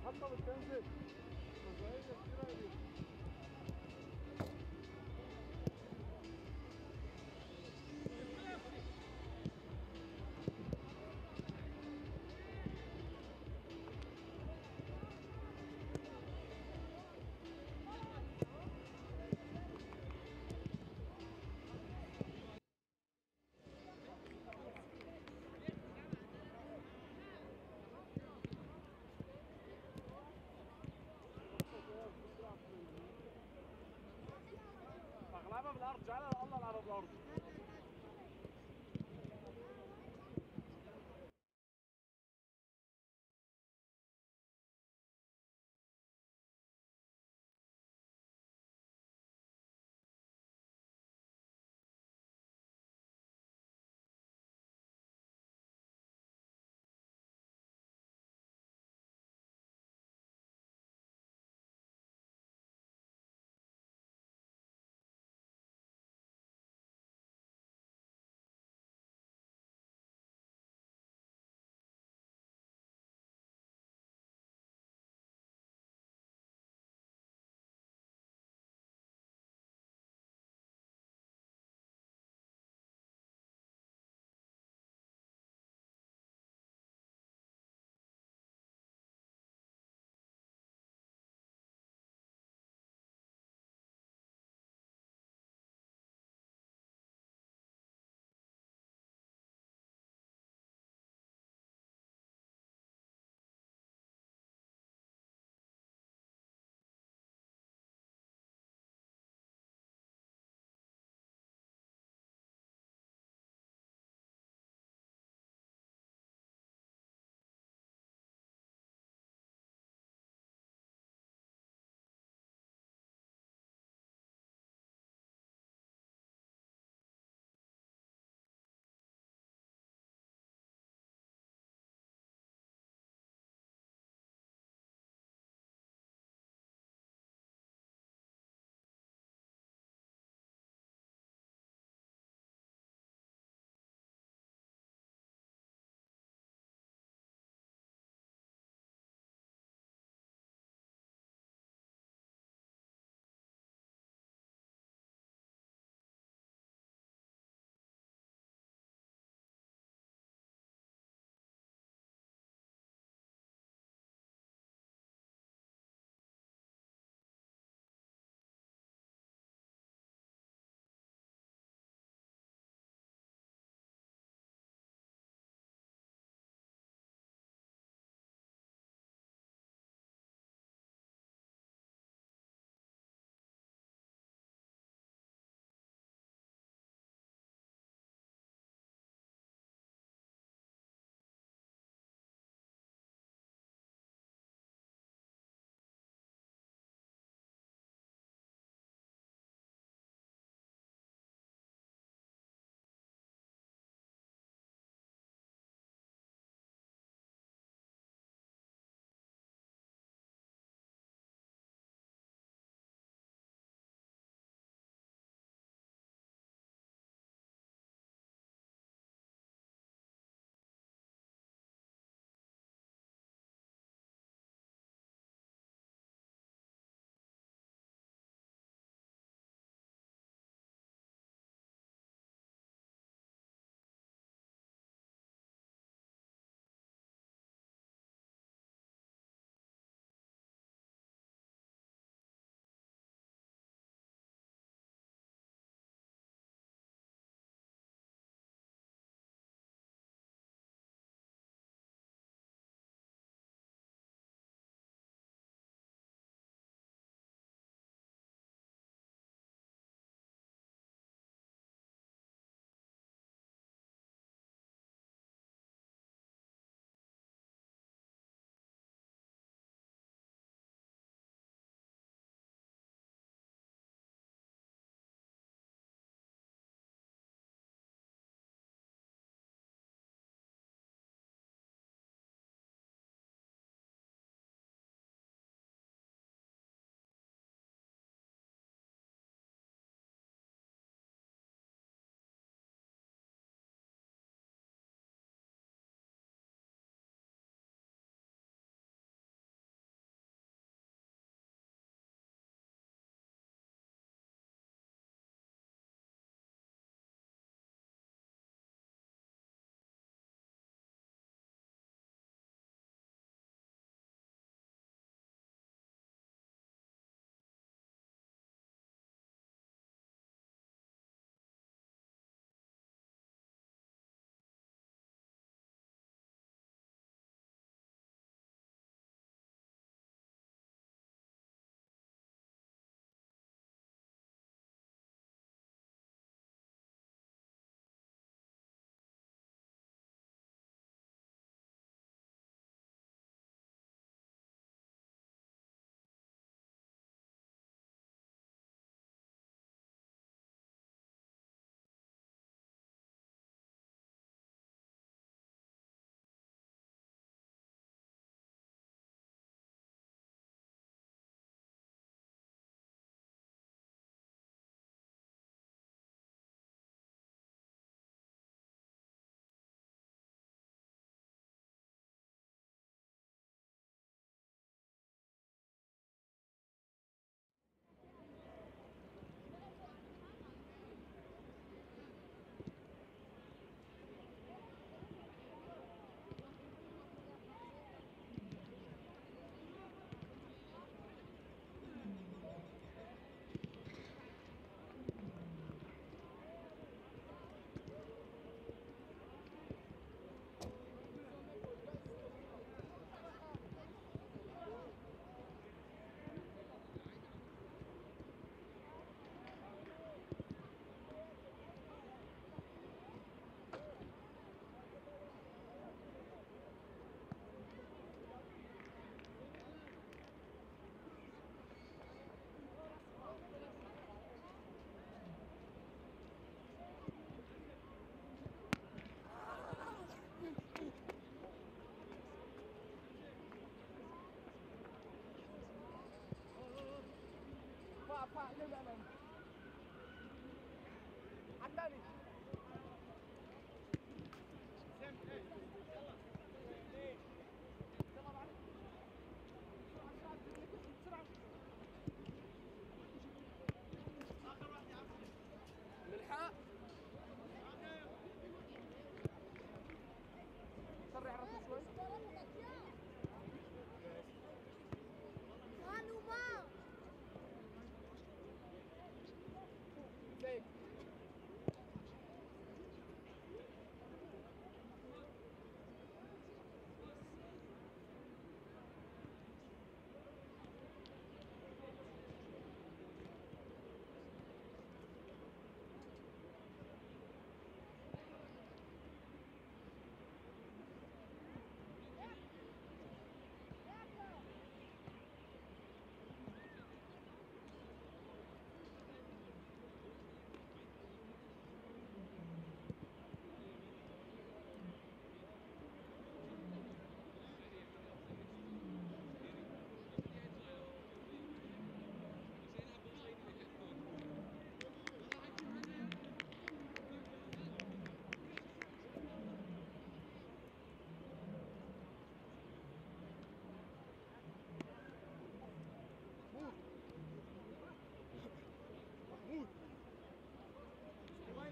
Speaker 3: حتى بتنزل. اغلبها بالارض، جعلها الله العبها بالارض.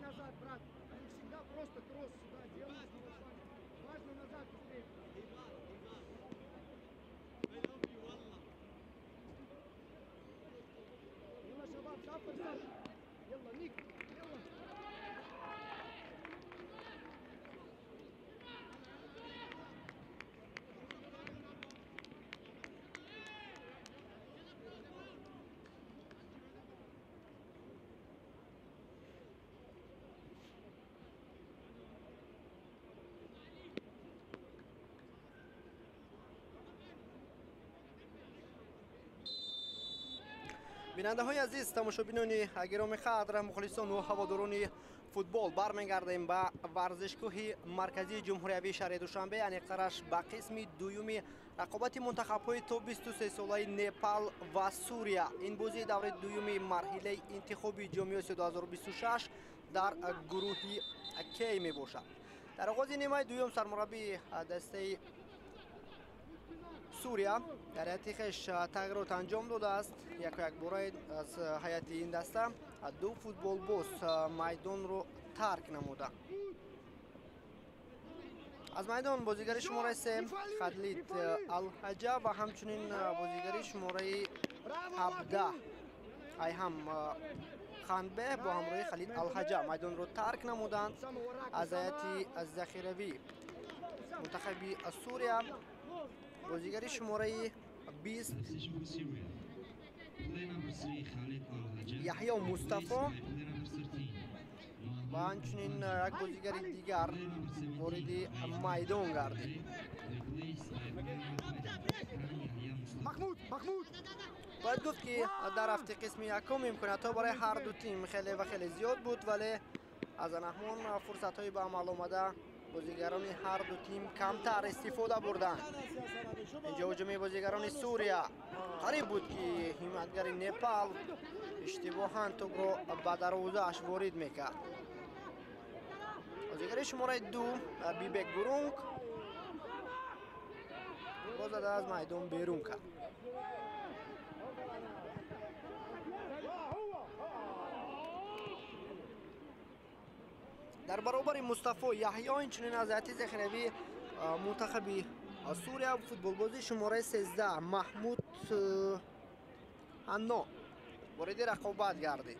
Speaker 3: Назад, брат. Они всегда просто кросс сюда делают. Важно назад быстрее. يلا شباب سافر سافر. يلا نيك. يلا.
Speaker 2: Бинандаҳои азиз, тамошобинони гиромӣ қадр, мухлисон ва ҳаводорони футбол, бармегардем ба варзишгоҳи марказии ҷумҳуриявии шаҳри Душанбе, аниқтараш ба қисми дуюми рақобати мунтахабҳои то 23-солаи Непал ва Сурия. Ин бозии давраи дуюми марҳилаи интихоби ҷоми Осиё 2026 дар гурӯҳи К мебошад. Дар оғози нимаи дуюм сармураббии дастаи Сурия дар ҳайати хеш тағйирот анҷом додааст. Яку якбора аз ҳайати ин даста ду футболбоз майдонро тарк намуда. Аз майдон бозигари шумораи 3 Халид Алҳаҷа ва ҳамчунин бозигари шумораи 17 Айҳам Ханбе бо ҳамроҳи Халид Алҳаҷа майдонро тарк намуданд. Аз ҳайати захиравӣ мунтахаби Сурия бозигари шумораи 20 Яҳё Мустафо ва ҳамчунин як бозигари дигар вориди майдон гардид. Бояд гуфт, ки дар рафти қисми якум имкониятҳо барои ҳар ду тим хеле ва хеле зиёд буд, вале аз анаҳмон фурсатҳои ба амал омада бозигарони ҳар ду тим камтар истифода бурданд. Инҷо ҳуҷуми бозигарони Сурия қариб буд, ки ҳимоятгари Непал иштибоҳан тӯбро ба дарвозааш ворид мекард. Бозигари шумораи 2 Бибек Гурунг тӯбро зада аз майдон берун кард. Дар баробари Мустафо Яҳё инчунин аз ҳайати захиравӣ мунтахаби Сурия футболбози шумораи 13 Маҳмуд Ҳанно вориди рақобат гардид.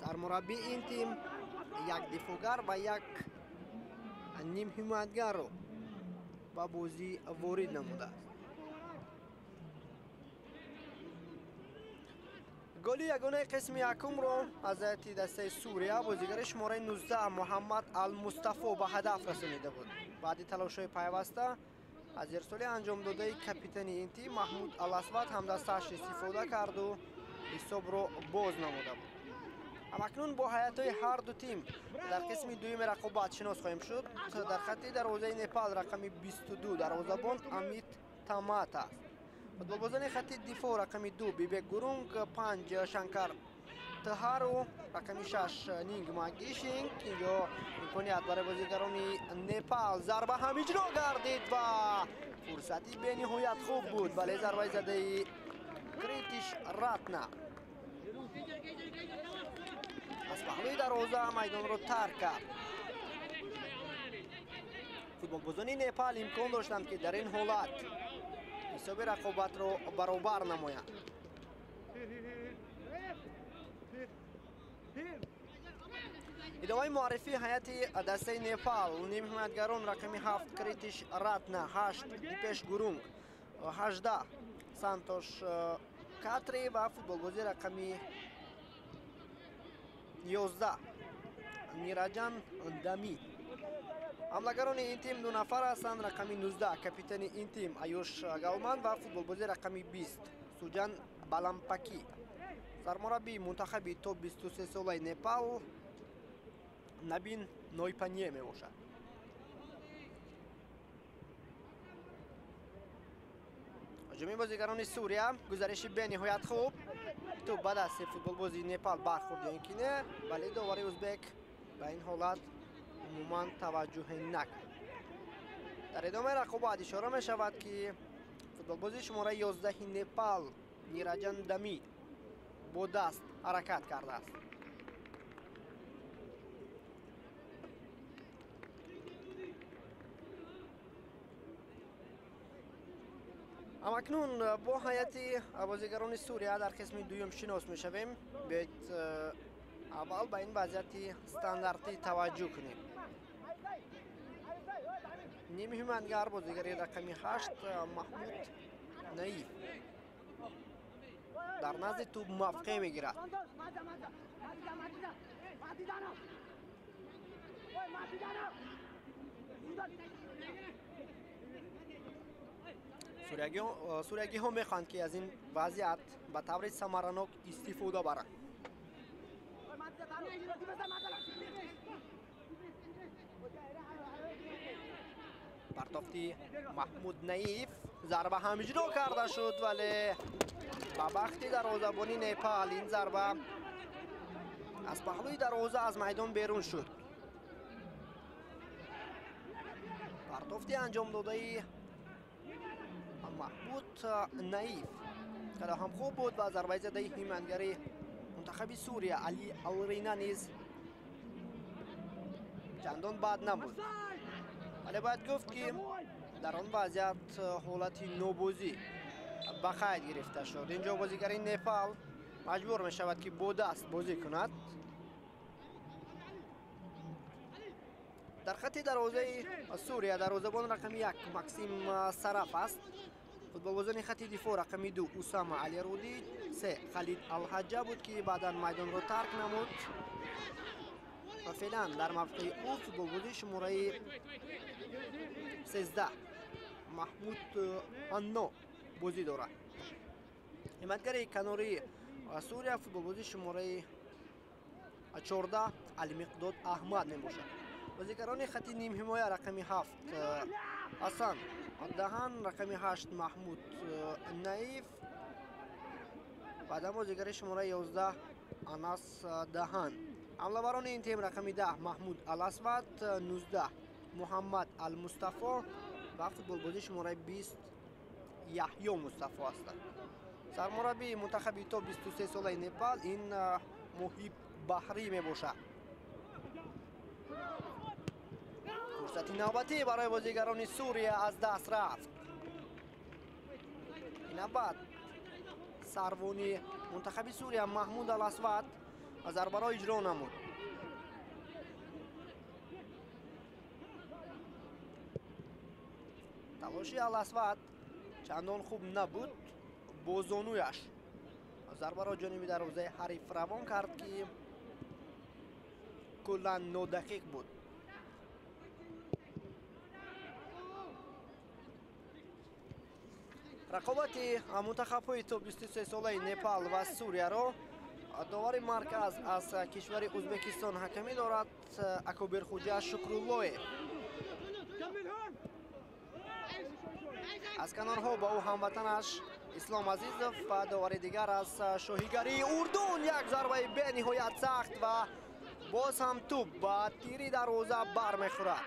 Speaker 2: Сармураббии ин тим як дифоъгар ва як нимҳимоятгарро ба бозӣ ворид намудааст. Голи ягонаи қисми якумро аз ҳайати дастаи Сурия бозигари шумораи 19 Муҳаммад Алмустафо ба ҳадаф расонида буд. Баъди талошҳои пайваста аз ирсоли анҷомдодаи капитани ин тим Маҳмуд Аласвад ҳамдастааш истифода карду ҳисобро боз намуда буд. Ҳамакнун бо ҳайатҳои ҳар ду тим дар қисми дуюми рақобат шинос хоҳем шуд. Дар хатти дарвозаи Непал рақами 22 дарвозабон Амит Тамат аст. Футболбозони хати дифоъ рақами 2 Бибек Гурунг, 5 Шанкар Тҳару, рақами 6 Нингма Гишинг. Инҷо имконият барои бозигарони Непал. Зарба ҳам иҷро гардид ва фурсати бениҳоят хуб буд, вале зарбаи задаи Критиш Ратна аз паҳлӯи дарвоза майдонро тарк кард. Футболбозони Непал имкон доштанд, ки дар ин ҳолат ҳисоби рақобатро баробар намоянд. Идомаи муаррифии ҳайати дастаи Непал: нимҳимоятгарон рақами 7 Критиш Ратна, 8 Дипеш Гурунг, 18 Сантош Катри ва футболбози рақами 11 Нираҷан Дами. Ҳамлагарони ин тим 2 нафар ҳастанд: рақами 19 капитани ин тим Аюш Галман ва футболбози рақами 20 Суҷан Балампакӣ. Сармураббии мунтахаби то 23 солаи Непал Набин Нойпанье мебошад. Ҳуҷуми бозигарони Сурия, гузариши бениҳоят хуб. Тӯб ба дасти футболбози Непал бархӯрд ё ин ки не, вале довари узбек ба ин ҳолат умуман таваҷҷӯҳе накард. Дар идомаи рақобат ишора мешавад, ки футболбози шумораи 11 Непал Нираҷан Дами бо даст ҳаракат кардааст. Ҳамакнун бо ҳайати бозигарони Сурия дар қисми дуюм шинос мешавем. Биёед аввал ба ин вазъияти стандартӣ таваҷҷӯҳ кунем. Нимҳимоятгар бозигари рақами 8 Маҳмуд Наиф дар назди тӯб мавқеъ мегирад. Суриягиҳо мехоҳанд, ки аз ин вазъият ба таври самаранок истифода баранд. Партофти Маҳмуд Наиф, зарба ҳам иҷро карда шуд, вале ба бахти дарвозабони Непал ин зарба аз паҳлӯи дарвоза аз майдон берун шуд. Партофти анҷомдодаи Маҳмуд Наиф хеле ҳам хуб буд ва зарбаи задаи ҳимоятгари мунтахаби Сурия Али Алрина низ чандон бад набуд. Вале бояд гуфт, ки дар он вазъият ҳолати нобозӣ ба қайд гирифта шуд. Инҷо бозигари Непал маҷбур мешавад, ки бо даст бозӣ кунад. Дар хати дарвозаи Сурия дарвозабон рақами 1 Максим Сараф аст. Футболбозони хати дифоъ рақами 2 Усама Алирудӣ, 3 Халид Алҳаҷа буд, ки баъдан майдонро тарк намуд ва феълан дар мавқеи ӯ футболбози шумораи 13 Маҳмуд Анно бозӣ дорад. Ҳимоятгари канории Сурия футболбози шумораи 14 Алимиқдод Аҳмад мебошад. Бозигарони хати нимҳимоя рақами 7 Ҳасан Даҳан, рақами 8 Маҳмуд Наиф, баъдан бозигари шумораи 11 Анас Даҳан. Ҳамлаварони ин тим рақами 10 Маҳмуд Аласвад, 19 Муҳаммад Алмустафо ва футболбози шумораи 20 Яҳё Мустафо ҳастанд. Сармураббии мунтахаби то 23 солаи Непал ин Муҳиб Баҳрӣ мебошад. Фурсати навбатӣ барои бозигарони Сурия аз даст рафт. Ин навбат сарвони мунтахаби Сурия Маҳмуд Аласвад зарбаро иҷро намуд. Талоши Аласвад чандон хуб набуд, бо зонуяш зарбаро ҷониби дарвозаи ҳариф равон кард, ки куллан нодақиқ буд. Рақобати мунтахабҳои то 23 солаи Непал ва Сурияро довари марказ аз кишвари Ӯзбекистон ҳакамӣ дорад Акобирхуҷа Шукруллоев. Аз канорҳо ба ӯ ҳамватанаш Ислом Азизов ва довари дигар аз шоҳигарии Урдун. Як зарбаи бениҳоят сахт ва боз ҳам тӯб ба тири дарвоза бармехӯрад.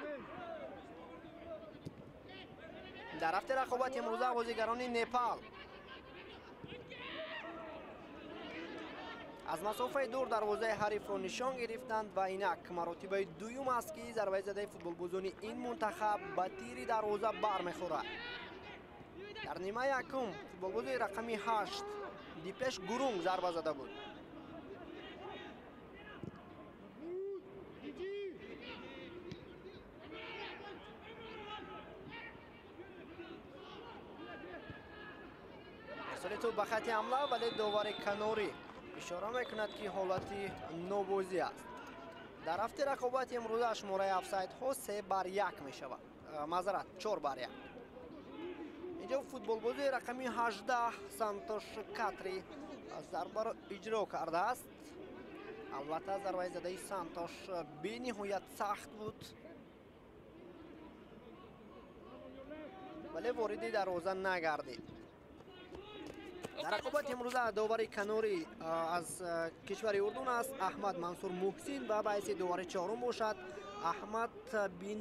Speaker 2: Дар рафти рақобати имрӯза бозигарони Непал аз масофаи дур дарвозаи ҳарифро нишон гирифтанд ва инак маротибаи дуюм аст, ки зарбаи задаи футболбозони ин мунтахаб ба тири дарвоза бармехӯрад. Дар нимаи якум футболбози рақами 8 Дипеш Гурунг зарба зада буд. Ирсоли тӯб ба хати ҳамла, вале довари канорӣ ишора мекунад, ки ҳолати нобозӣ аст. Дар рафти рақобати имрӯза шумораи офсайдҳо 3-1 мешавад. Маъзарат, 4-1. Инҷо футболбози рақами 18 Сантош Катри зарбаро иҷро кардааст. Албатта зарбаи задаи Сантош бениҳоят сахт буд, вале вориди дарвоза нагардид. Дар рақобати имрӯза довари канорӣ аз кишвари Урдун аст Аҳмад Мансур Муҳсин ва ба ҳайси довари чорум бошад Аҳмад бин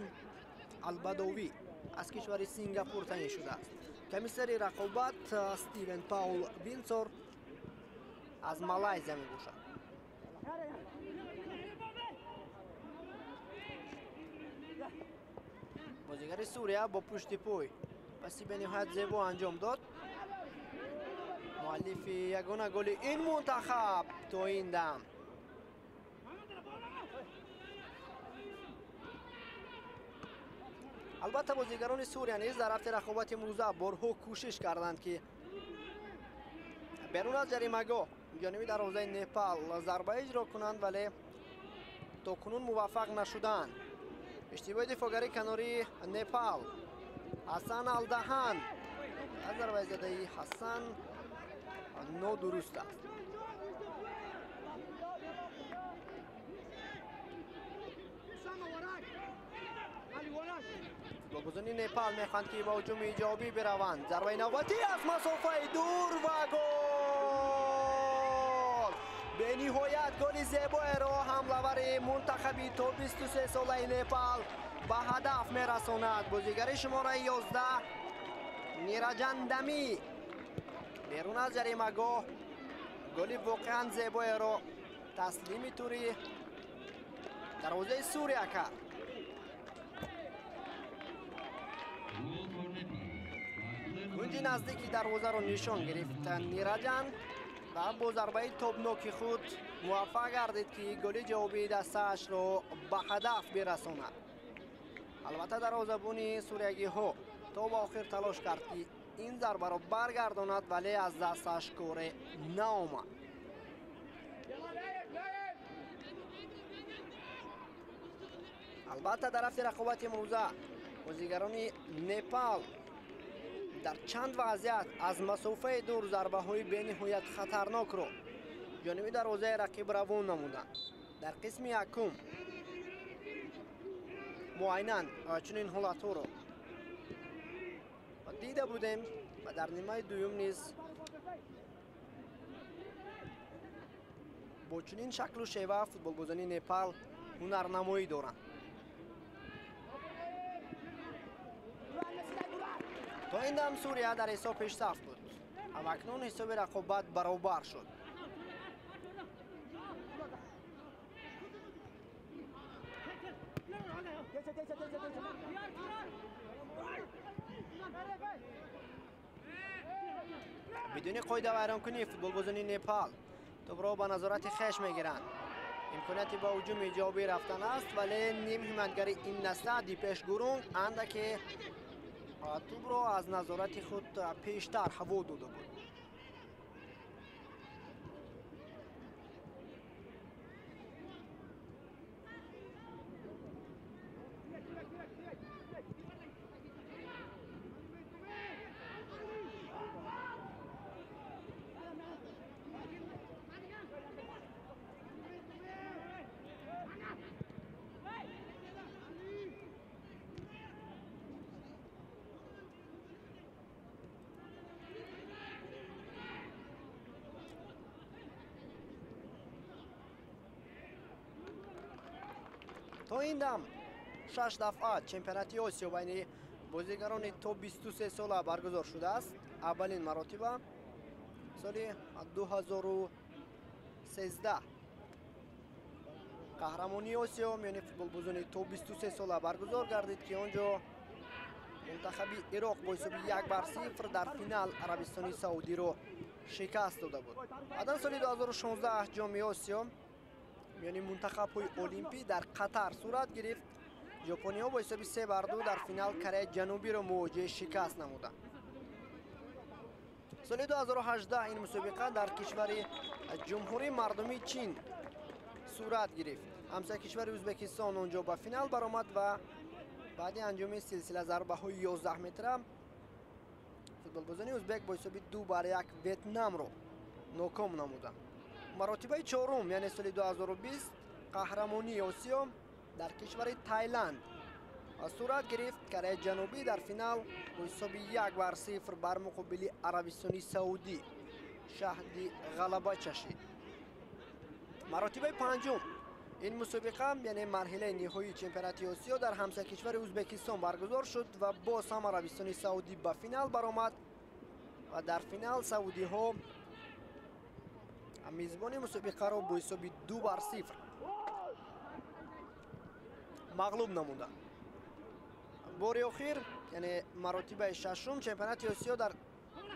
Speaker 2: Албадовӣ аз кишвари Сингапур таъин шудааст. Комиссари рақобат Стивен Паул Винсор аз Малайзия мебошад. Бозигари Сурия бо пушти пой паси бениҳоят зебо анҷом дод. Муаллифи ягона голи ин мунтахаб то ин дам. Албатта бозигарони Сурия низ дар рафти рақобати имрӯза борҳо кӯшиш карданд, ки берун аз ҷаримагоҳ ҷониби дарвозаи Непал зарба иҷро кунанд, вале то кунун муваффақ нашуданд. Иштибоҳи дифоъгари канории Непал Ҳасан Алдаҳан аз зарбаи задаи Ҳасан нодуруст аст. Футболбозони Непал мехоҳанд, ки ба ҳуҷуми ҷавобӣ бираванд. Зарбаи навбатӣ аз масофаи дур ва гол! Бениҳоят голи зебоеро ҳамлавари мунтахаби то 23 солаи Непал ба ҳадаф мерасонад. Бозигари шумораи 11 Нираҷан Дами берун аз ҷаримагоҳ голи воқеан зебоеро таслими тури дарвозаи Сурия кард. Кунҷи наздики дарвозаро нишон гирифт Нираҷан ва бо зарбаи тобноки худ муваффақ гардид, ки голи ҷавобии дастаашро ба ҳадаф бирасонад. Албатта дарвозабони суриягиҳо то ба охир талош кард, ки ин зарбаро баргардонад, вале аз дасташ коре наомад. Албатта дар рафти рақобати имрӯза бозигарони Непал дар чанд вазъият аз масофаи дур зарбаҳои бениҳоят хатарнокро ҷониби дарвозаи рақиб равон намуданд. Дар қисми якум мо айнан чунин ҳолатҳоро дида будем ва дар нимаи дуюм низ бо чунин шаклу шева футболбозони Непал ҳунарнамоӣ доранд. То ин дам Сурия дар ҳисоб пешсаф буд, ҳамакнун ҳисоби рақобат баробар шуд. Бидуни қоида вайронкунӣ футболбозони Непал тӯбро ба назорати хеш мегиранд. Имконияти ба ҳуҷуми ҷавобӣ рафтан аст, вале ним ҳимоятгари ин наста Дипеш Гурунг андаке тӯбро аз назорати худ пештар ҳаво дода буд. То ин дам 6 дафъа чемпионати Осиё байни бозигарони то 23 сола баргузор шудааст. Аввалин маротиба соли 2013 қаҳрамонии Осиё миёни футболбозони то 23 сола баргузор гардид, ки он ҷо мунтахаби Ироқ бо ҳисоби 1-0 дар финал Арабистони Саудиро шикаст дода буд. Баъдан соли 2016 ҷоми Осиё миёни мунтахабҳои олимпӣ дар Қатар сурат гирифт. Ҷопониҳо бо ҳисоби 3-2 дар финал Кореяи Ҷанубиро мувоҷиҳаи шикаст намуданд. Соли 2018 ин мусобиқа дар кишвари Ҷумҳурии Мардумии Чин сурат гирифт. Ҳамсоя кишвари Ӯзбекистон он ҷо ба финал баромад ва баъди анҷоми силсила зарбаҳои 11 метра футболбозони ӯзбек бо ҳисоби 2-1 Ветнамро ноком намуданд. Маротибаи чорум, яъне соли 2020 қаҳрамонии Осиё дар кишвари Тайланд сурат гирифт. Кореяи Ҷанубӣ дар финал бо ҳисоби 1-0 бар муқобили Арабистони Саудӣ шаҳди ғалаба чашид. Маротибаи панҷум ин мусобиқа, яъне марҳилаи ниҳоии чемпионати Осиё дар ҳамсоя кишвари Ӯзбекистон баргузор шуд ва боз ҳам Арабистони Саудӣ ба финал баромад ва дар финал саудиҳо мизбони мусобиқаро бо ҳисоби 2-0 мағлуб намуданд. Бори охир, яъне маротибаи шашум, чемпионати Осиё дар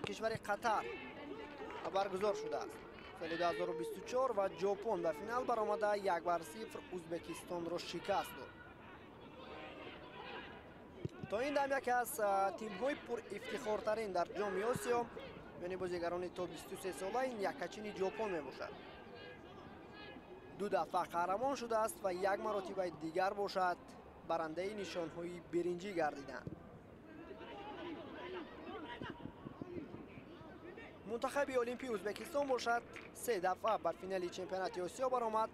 Speaker 2: кишвари Қатар баргузор шудааст соли 2024 ва Ҷопон ба финал баромада 1-0 Ӯзбекистонро шикаст дод. То ин дам яке аз тимҳои пурифтихортарин дар ҷоми Осиё миёни бозигарони то 23 сола ин яккачини Ҷопон мебошад. Ду дафъа қаҳрамон шудааст ва як маротибаи дигар бошад барандаи нишонҳои биринҷӣ гардиданд. Мунтахаби олимпии Ӯзбекистон бошад 3 дафъа ба финали чемпионати Осиё баромад.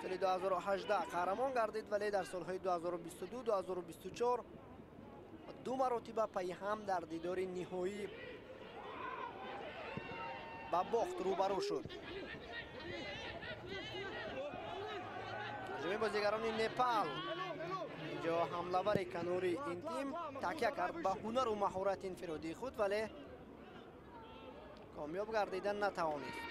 Speaker 2: Соли 2018 қаҳрамон гардид, вале дар солҳои 2022-2024 ду маротиба пайи ҳам дар дидори ниҳоӣ ба бохт рӯбарӯ шуд. Ҳуҷуми бозигарони Непал. Инҷо ҳамлавари канори ин тим такя кард ба ҳунару маҳорати инфиродии худ, вале комёб гардидан натавонист.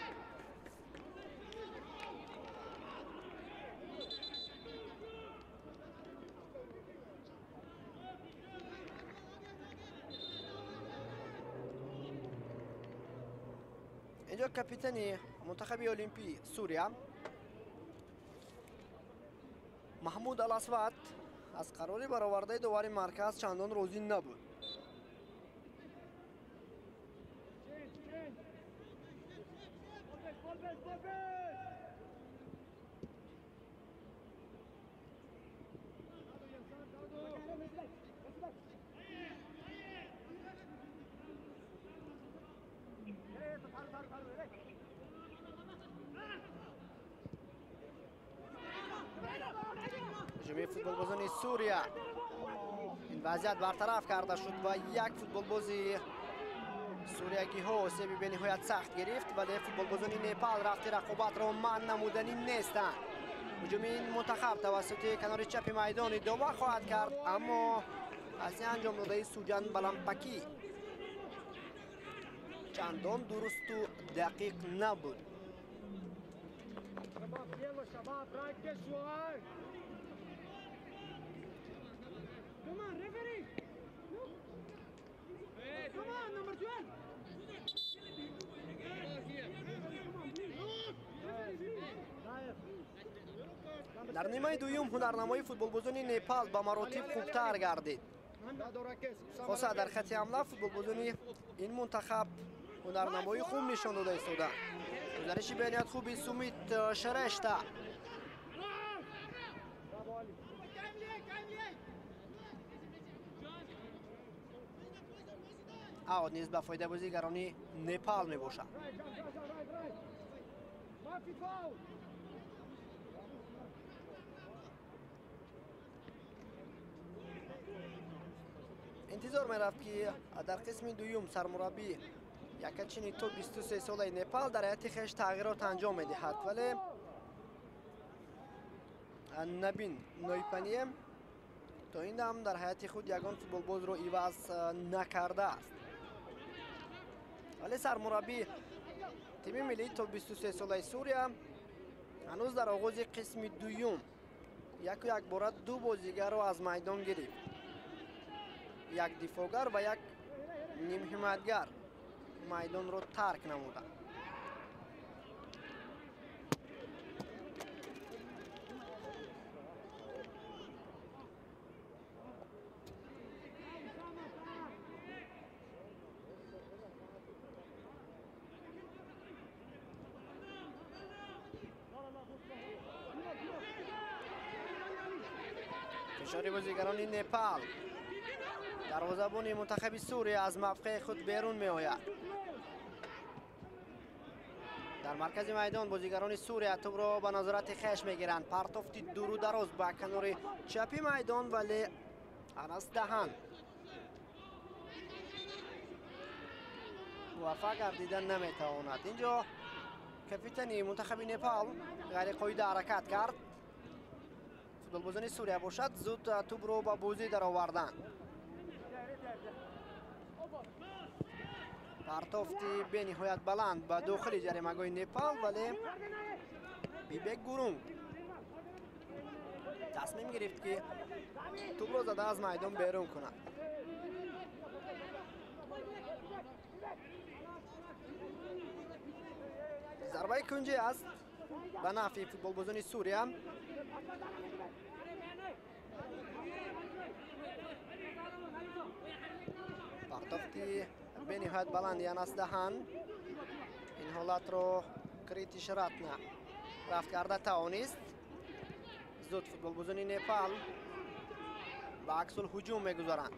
Speaker 2: Инҷо капитани мунтахаби олимпии Сурия Маҳмуд Аласвад аз қарори баровардаи довари марказ чандон розӣ набуд. ҳуҷуми футболбозони Сурия ин вазъият бартараф карда шуд ва як футболбози суриягиҳо осеби бениҳоят сахт гирифт, вале футболбозони Непал рафти рақобатро манъ намуданӣ нестанд. ҳуҷуми ин мунтахаб тавассути канори чапи майдон идома хоҳад кард, аммо паси анҷом додаи Суҷан Балампакӣ чандон дурусту дақиқ набуд.
Speaker 3: Come on, referee! Come on, number 12!
Speaker 2: Дар нимаи дуюм ҳунарнамоии футболбозони Непал ба маротиб хубтар гардид. Хоса дар хати ҳамла футболбозони ин мунтахаб ҳунарнамоии хуб нишон дода истоданд. Гузариши бениҳоят хуби Сумит Шарешта. Аут низ ба фоидаи бозигарони Непал мебошад. Интизор мерафт, ки дар қисми дуюм сармураббӣ якачини то 23 солаи Непал дар ҳайати хеш тағйирот анҷом медиҳад, вале Набин Нойпание то ин дам дар ҳайати худ ягон футболбозро иваз накардааст. Вале сармураббӣ тими миллии то 23 солаи Сурия ҳанӯз дар оғози қисми дуюм яку якбора ду бозигарро аз майдон гирифт: як дифоъгар ва як нимҳимоятгар майдонро тарк намуданд. Фишори бозигарони Непал, дарвозабони мунтахаби Сурия аз мавқеи худ берун меояд. Дар маркази майдон бозигарони Сурия тӯбро ба назорати хеш мегиранд. Партофти дуру дароз ба канори чапи майдон, вале Анас Даҳан муваффақ гардида наметавонад. Инҷо капитани мунтахаби Непал ғайриқоида ҳаракат кард. Футболбозони Сурия бошад, зуд тӯбро ба бозӣ дароварданд. Партофти бениҳоят баланд ба дохили ҷаримагоҳи Непал, вале Бибек Гурунг тасмим гирифт, ки тӯбро зада аз майдон берун кунад. Зарбаи кунҷӣ аст ба нафъи футболбозони Сурия. Партофти бениҳоят баланди Анас Даҳан, ин ҳолатро Критиш Ратна рафт карда тавонист. Зуд футболбозони Непал ба аксулҳуҷум мегузаранд.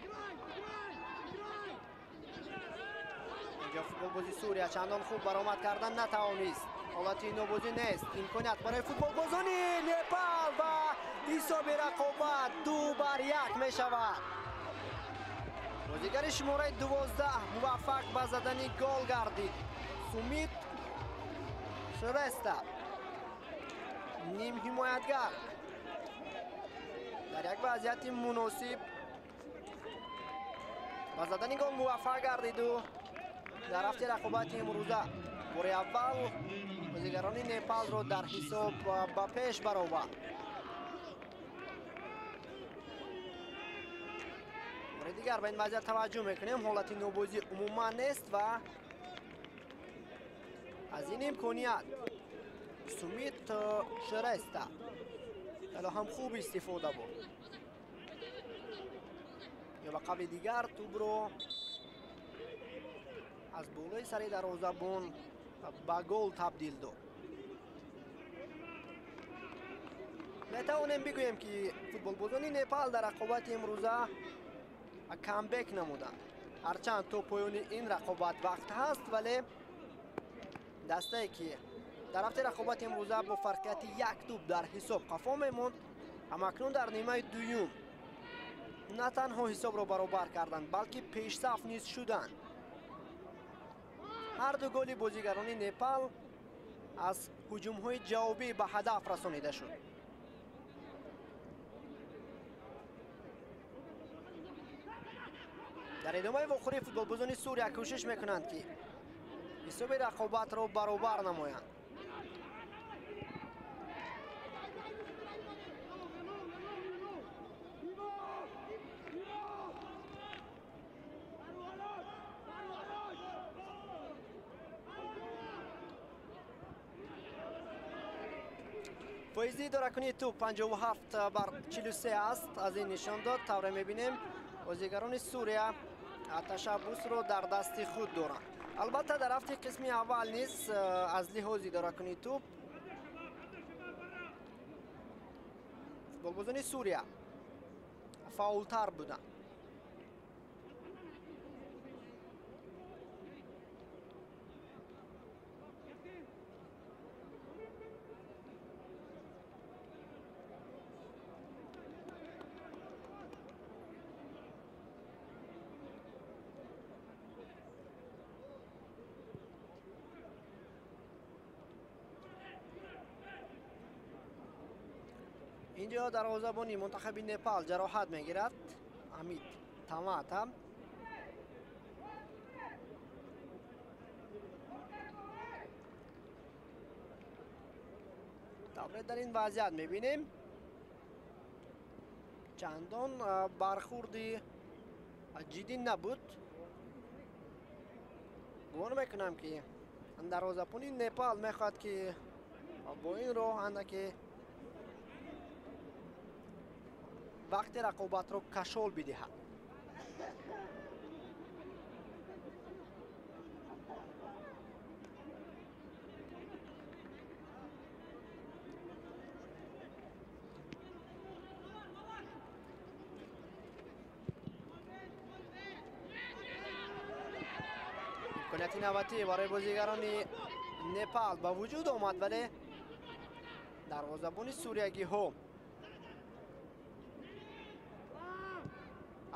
Speaker 2: Инҷо футболбози Сурия чандон хуб баромад кардан натавонист. Ҳолати нобозӣ нест, имконият барои футболбозони Непал ва ҳисоби рақобат 2-1 мешавад. Бозигари шумораи 12 муваффақ ба задани гол гардид. Сумит Шреста, нимҳимоятгар, дар як вазъияти муносиб ба задани гол муваффақ гардиду дар рафти рақобати имрӯза бори аввал бозигарони Непалро дар ҳисоб ба пеш баровард. Бори дигар ба ин вазъият таваҷҷӯҳ мекунем. Ҳолати нобозӣ умуман нест ва аз ин имконият Сумит Шреста хело ҳам хуб истифода бурд ё ба қавли дигар тӯбро аз болои сари дарвозабон ба гол табдил дод. Метавонем бигӯем, ки футболбозони Непал дар рақобати имрӯза камбек намуданд. Ҳарчанд то поёни ин рақобат вақт ҳаст, вале дастае, ки дар рафти рақобати имрӯза бо фарқияти як тӯб дар ҳисоб қафо мемонд, ҳамакнун дар нимаи дуюм на танҳо ҳисобро баробар карданд, балки пешсаф низ шуданд. Ҳар ду голи бозигарони Непал аз ҳуҷумҳои ҷавобӣ ба ҳадаф расонида шуд. Дар идомаи вохӯрии футболбозони Сурия кӯшиш мекунанд, ки ҳисоби рақобатро баробар намоянд. Фоизи идоракунии тӯб 57 бар 43 аст. Аз ин нишон дод тавре мебинем, бозигарони Сурия ташаббусро дар дасти худ доранд. Албатта, дар рафти қисми аввал низ аз лиҳози идоракунии тӯб футболбозони Сурия фаъолтар буданд. Инҷо дарвозабони мунтахаби Непал ҷароҳат мегирад. Амид Тамата. Тавре дар ин вазъият мебинем, чандон бархурди ҷиддӣ набуд. Гумон мекунам, ки дарвозабони Непал мехоҳад, ки бо ин роҳ андаке вақти рақобатро кашол бидиҳад. Имконияти навбатӣ барои бозигарони Непал ба вуҷуд омад, вале дарвозабони суриягиҳо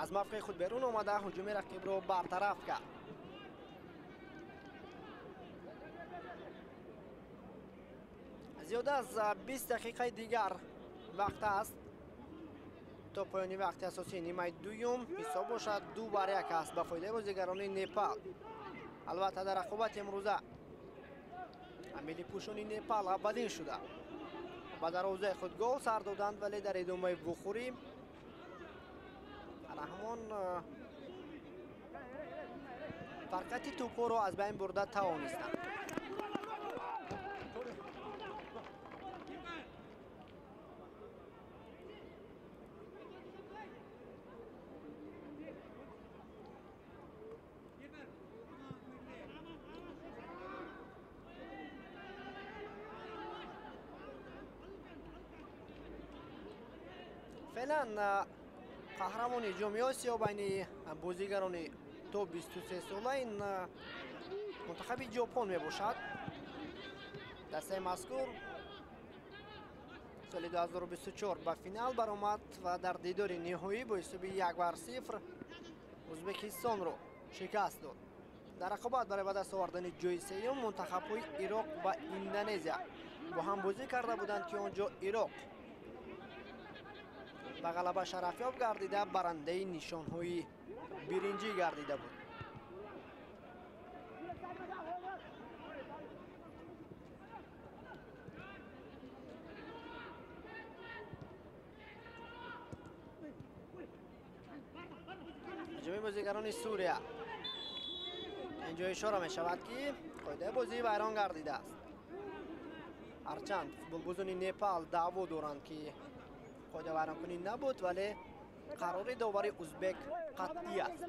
Speaker 2: аз мавқеи худ берун омада ҳуҷуми рақибро бартараф кард. Зиёда аз 20 дақиқаи дигар вақт аст то поёни вақти асосии нимаи дуюм. Ҳисоб бошад 2-1 аст ба фоидаи бозигарони Непал. Албатта, дар рақобати имрӯза миллипӯшони Непал аввалин шуда ба дарвозаи худ гол сар доданд, вале дар идомаи вухӯрӣ ҳамон фарқияти тӯбҳоро аз байн бурда тавонистанд. Феълан қаҳрамони ҷоми Осиё байни бозигарони то 23 сола ин мунтахаби Ҷопон мебошад. Дастаи мазкур соли 2024 ба финал баромад ва дар дидори ниҳоӣ бо ҳисоби 1-0 Ӯзбекистонро шикаст дод. Дар рақобат барои ба даст овардани ҷои сеюм мунтахабҳои Ироқ ва Индонезия бо ҳам бозӣ карда буданд, ки он ҷо Ироқ ба ғалаба шарафёб гардида барандаи нишонҳои биринҷӣ гардида буд. Ҳуҷуми бозигарони Сурия. Инҷо ишора мешавад, ки қоидаи бозӣ вайрон гардидааст. Ҳарчанд футболбозони Непал даъво доранд, ки қоида вайронкунӣ набуд, вале қарори довари узбек қатъӣ аст.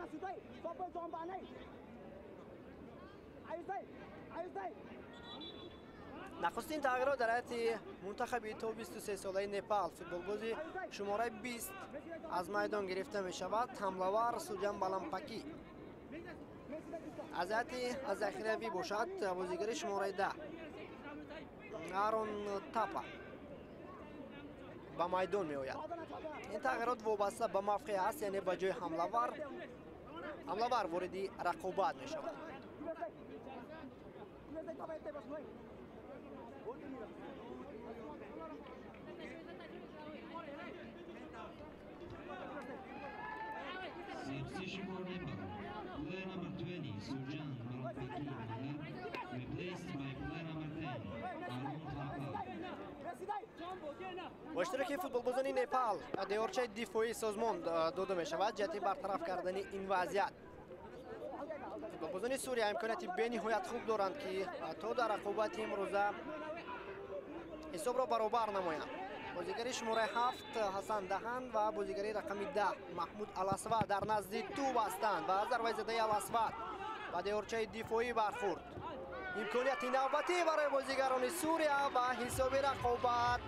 Speaker 2: Нахустин тағйирот дар ҳайати мунтахаби то 23 солаи Непал. Футболбози шумораи 20 аз майдон гирифта мешавад, ҳамлавар Суҷан Балампакӣ. Аз ҳайати захиравӣ бошад бозигари шумораи 10 Арон Тапа ба майдон меояд. Ин тағйирот вобаста ба мавқеъ аст, яъне ба ҷои ҳамлавар вориди рақобат мешавад.
Speaker 1: Substitution for Nepal. Player number 20, Surjan Balampaki Magar, replaced by player number 10, Arun Thapa.
Speaker 2: Бо иштироки футболбозони Непал деворчаи дифоии созмон дода мешавад ҷиҳати бартараф кардани ин вазъият. Футболбозони Сурия имконияти бениҳоят хуб доранд, ки то дар рақобати имрӯза ҳисобро баробар намоянд. Бозигари шумораи 7 Ҳасан Даҳан ва бозигари рақами 10 Маҳмуд Аласвад дар назди тӯб ҳастанд ва зарбаи задаи Аласвад ба деворчаи дифоӣ бархӯрд. Имконияти навбатӣ барои бозигарони Сурия ва ҳисоби рақобат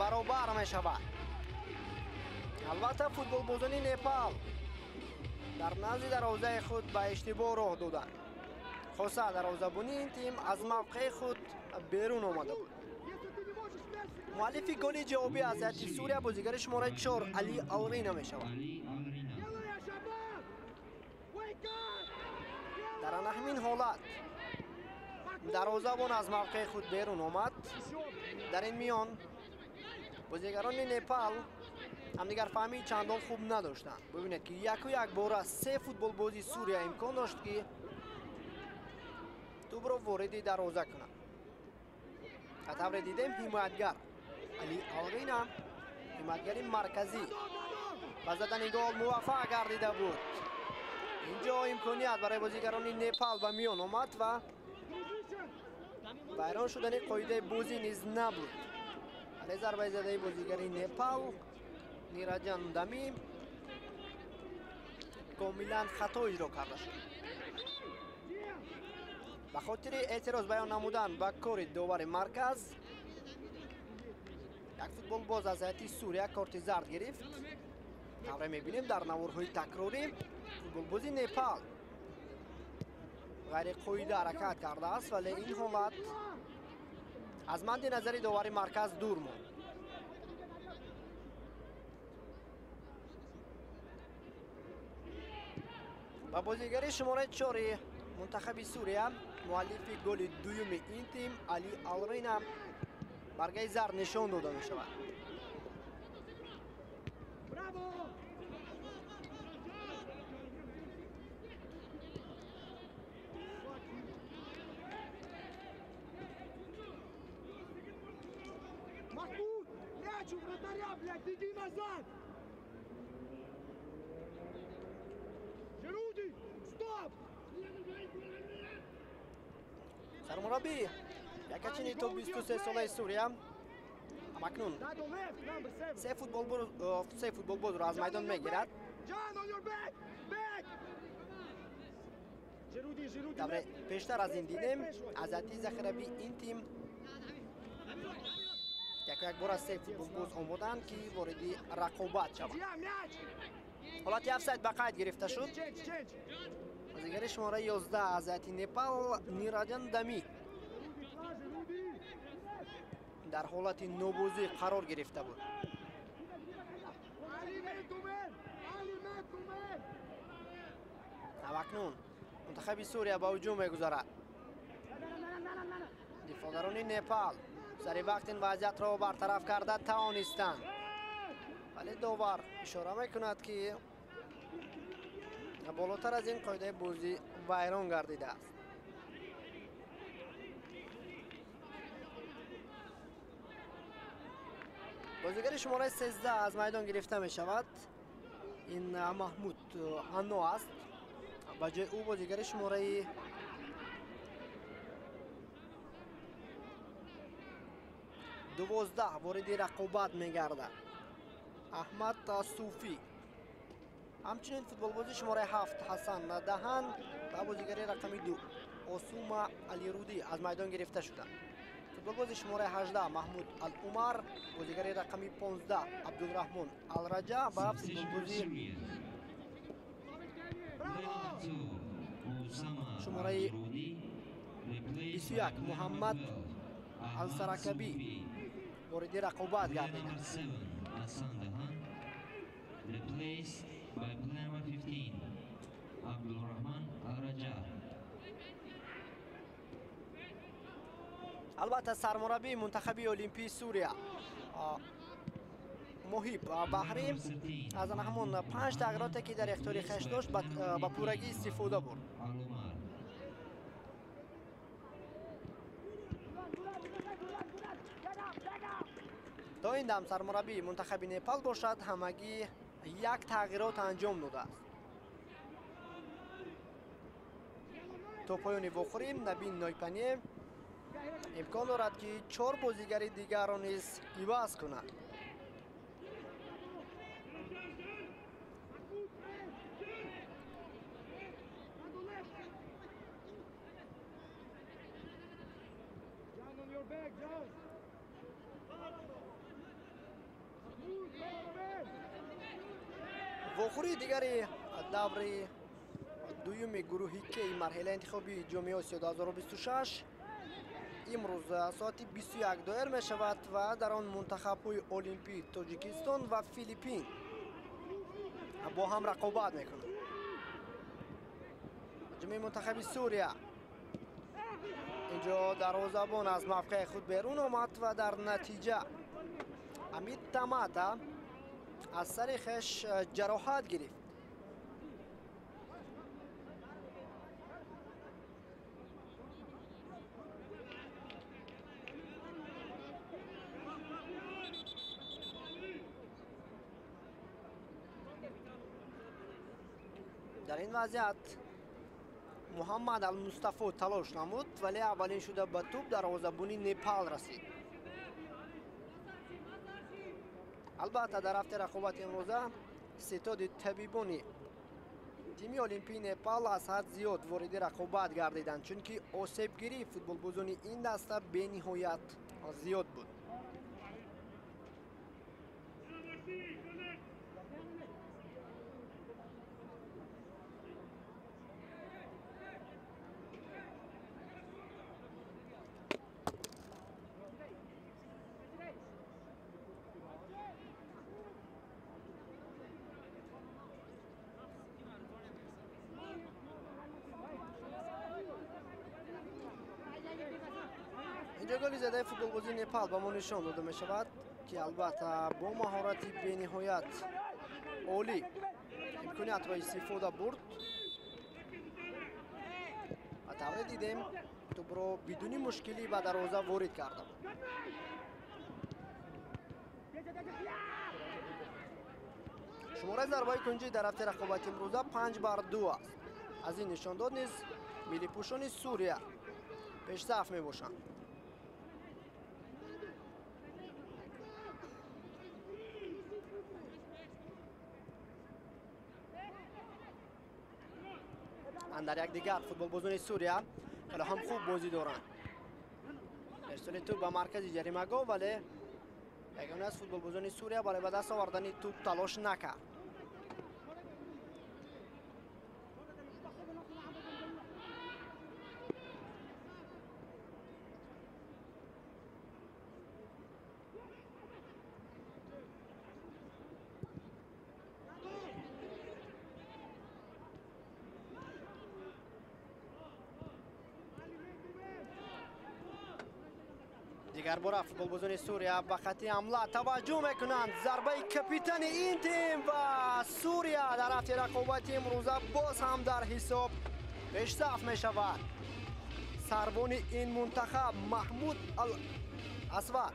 Speaker 2: баробар мешавад. Албатта, футболбозони Непал дар назди дарвозаи худ ба иштибоҳ роҳ доданд. Хоса дарвозабони ин тим аз мавқеи худ берун омада буд. Муаллифи голи ҷавобӣ аз ҳайати Сурия бозигари шумораи 4 Али Алрина мешавад. Дар ана ҳамин ҳолат дарвозабон аз мавқеи худ берун омад. Дар ин миён Бозигарони Непал ҳамдигарфаҳмии чандон хуб надоштанд. Бибинед, ки яку як бора се футболбози Сурия имкон дошт, ки тӯбро вориди дарвоза кунад. Ва тавре дидем, ҳимоятгар Али Алрина, ҳимоятгари марказӣ, ба задани гол муваффақ гардида буд. Инҷо имконият барои бозигарони Непал ба миён омад ва вайрон шудани қоидаи бозӣ низ набуд. Вале зарбаи задаи бозигари Непал Нираҷан Дами комилан хато иҷро карда шуд. Ба хотири эътироз баён намудан ба кори довари марказ, як футболбоз аз ҳайати Сурия корти зард гирифт. Тавре мебинем, дар наворҳои такрорӣ футболбози Непал ғайриқоида ҳаракат кардааст, вале ин ҳолат аз мадди назари довари марказ дур монд. Ба бозигари шумораи 4 мунтахаби Сурия, муаллифи голи дуюми ин тим Али Алрина, баргаи зард нишон дода мешавад.
Speaker 3: Махмуд, мяч у вратаря, блядь, беги назад! Жеруди, стоп!
Speaker 2: Сармураббӣ якачини то 23 солаи Сурия ҳамакнун се футболбозро аз майдон мегирад. Тавре пештар аз ин дидем, аз ҳайати захиравии ин тим яку якбора се футболбоз омоданд, ки вориди рақобат шаванд. Ҳолати офсайд ба қайд гирифта шуд. Бозигари шумораи 11 аз ҳайати Непал Нираҷан Дами дар ҳолати нобозӣ қарор гирифта буд. Ҳамакнун мунтахаби Сурия ба ҳуҷум мегузарад. Дифоъгарони Непал сари вақт ин вазъиятро бартараф карда тавонистанд, вале довар ишора мекунад, ки болотар аз ин қоидаи бозӣ вайрон гардидааст. Бозигари шумораи 13 аз майдон гирифта мешавад. Ин Маҳмуд Анно аст. Ба ҷои ӯ бозигари шумораи 12 вориди рақобат мегардад, Аҳмад Суфӣ. Ҳамчунин футболбози шумораи 7 Ҳасан Даҳан ва бозигари рақами 2 Осума Алирудӣ аз майдон гирифта шуданд. Футболбози шумораи 18 Маҳмуд Алумар, бозигари рақами 15 Абдулраҳмон Алраҷа ва футболбози шумораи 21 Муҳаммад Алсаракабӣ вориди рақобат гардиданд.
Speaker 1: Replaced by player number 15, Abdulrahman Al-Raja.
Speaker 2: Албатта, сармураббии мунтахаби олимпии Сурия Муҳиб Баҳрӣ аз ҳамон 5 тағйироте, ки дар ихтиёри хеш дошт, ба пуррагӣ истифода бурд. То ин дам сармураббии мунтахаби Непал бошад, ҳамагӣ як тағйирот анҷом додааст. То поёни вохӯрӣ Набин Нойпане имкон дорад, ки 4 бозигари дигарро низ иваз кунад. Вохӯрии дигари даври дуюми гурӯҳи К марҳилаи интихобии Ҷоми Осиё 2026 имрӯз соати 21 доир мешавад ва дар он мунтахабҳои олимпии Тоҷикистон ва Филиппин бо ҳам рақобат мекунанд. Ҳуҷуми мунтахаби Сурия. Инҷо дарвозабон аз мавқеи худ берун омад ва дар натиҷа Амид Тамата аз сари хеш ҷароҳат гирифт. Дар ин вазъият Муҳаммад Алмустафо талош намуд, вале аввалин шуда ба тӯб дарвозабони Непал расид. Албатта, дар ҳафтаи рақобати имрӯза ситоди табибони тими Олимпии Непал аз ҳад зиёд вориди рақобат гардиданд, чунки осебгирии футболбозони ин даста бениҳоят зиёд буд. Инҷо голи задаи футболбози Непал ба мо нишон дода мешавад, ки албатта бо маҳорати бениҳоят олӣ имкониятро истифода бурд ва тавре дидем тӯбро бидуни мушкилӣ ба дарвоза ворид карда буд. Шумораи зарбаи кунҷӣ дар ҳафтаи рақобати имрӯза 5-2 аст. Аз ин нишондод низ миллипӯшони Сурия пешсаф мебошанд. Дар якдигар футболбозони Сурия хеле ҳам хуб бозӣ доранд. Ирсоли тӯб ба маркази ҷаримагоҳ, вале ягона аз футболбозони Сурия барои ба даст овардани тӯб талош накард. Дигар бора футболбозони Сурия ба хати ҳамла таваҷҷӯҳ мекунанд. Зарбаи капитани ин тим ва Сурия дар ҳафтаи рақобати имрӯза боз ҳам дар ҳисоб пешсаф мешавад. Сарбони ин мунтахаб Маҳмуд Ал-Асвар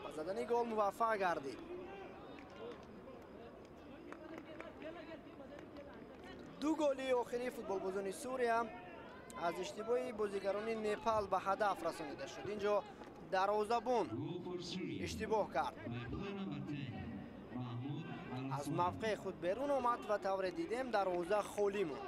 Speaker 2: ба задани гол муваффақ гардид. Ду голи охири футболбозони Сурия аз иштибоҳи бозигарони Непал ба ҳадаф расонида шуд. Инҷо дарвозабон иштибоҳ кард, аз мавқеи худ берун омад ва тавре дидем дарвоза холӣ монд.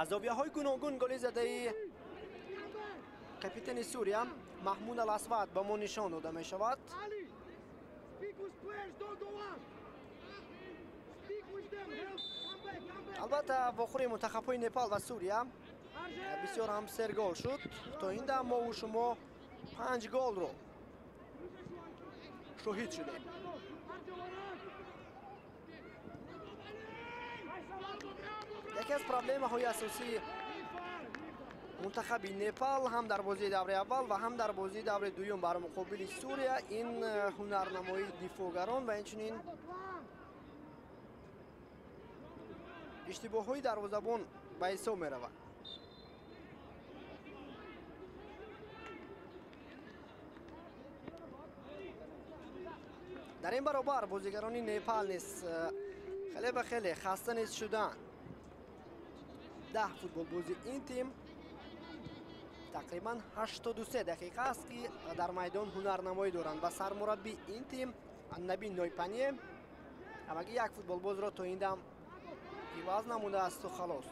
Speaker 2: Аз зовияҳои гуногун голи задаи капитани Сурия Маҳмуд Ал-Асвад ба мо нишон дода мешавад. Албатта, вохӯри мунтахабҳои Непал ва Сурия бисёр ҳам сергол шуд. То ин дам мову шумо 5 голро шоҳид шудем. Яке аз проблемаҳои асосии мунтахаби Непал ҳам дар бозии давраи аввал ва ҳам дар бозии давраи дуюм бар муқобили Сурия ин ҳунарнамоии дифоъгарон ва инчунин иштибоҳҳои дарвозабон ба ҳисоб меравад. Дар ин баробар бозигарони Непал низ хеле ба хеле хаста низ шуданд. 10 футболбози ин тим тақрибан 83 дақиқа аст, ки дар майдон ҳунарнамоӣ доранд ва сармураббии ин тим Наби Нойпание ҳамагӣ як футболбозро то ин дам иваз намудаасту халос.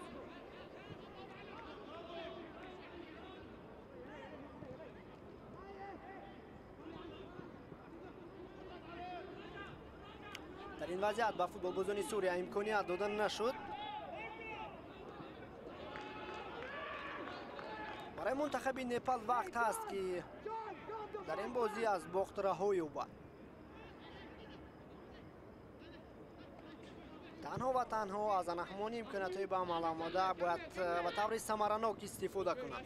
Speaker 2: Дар ин вазъият ба футболбозони Сурия имконият дода нашуд. Барои мунтахаби Непал вақт ҳаст, ки дар ин бозӣ аз бохт раҳо ёбад. Танҳо ва танҳо аз анаҳмони имкониятҳои ба амал омода бояд ба таври самаранок истифода кунад.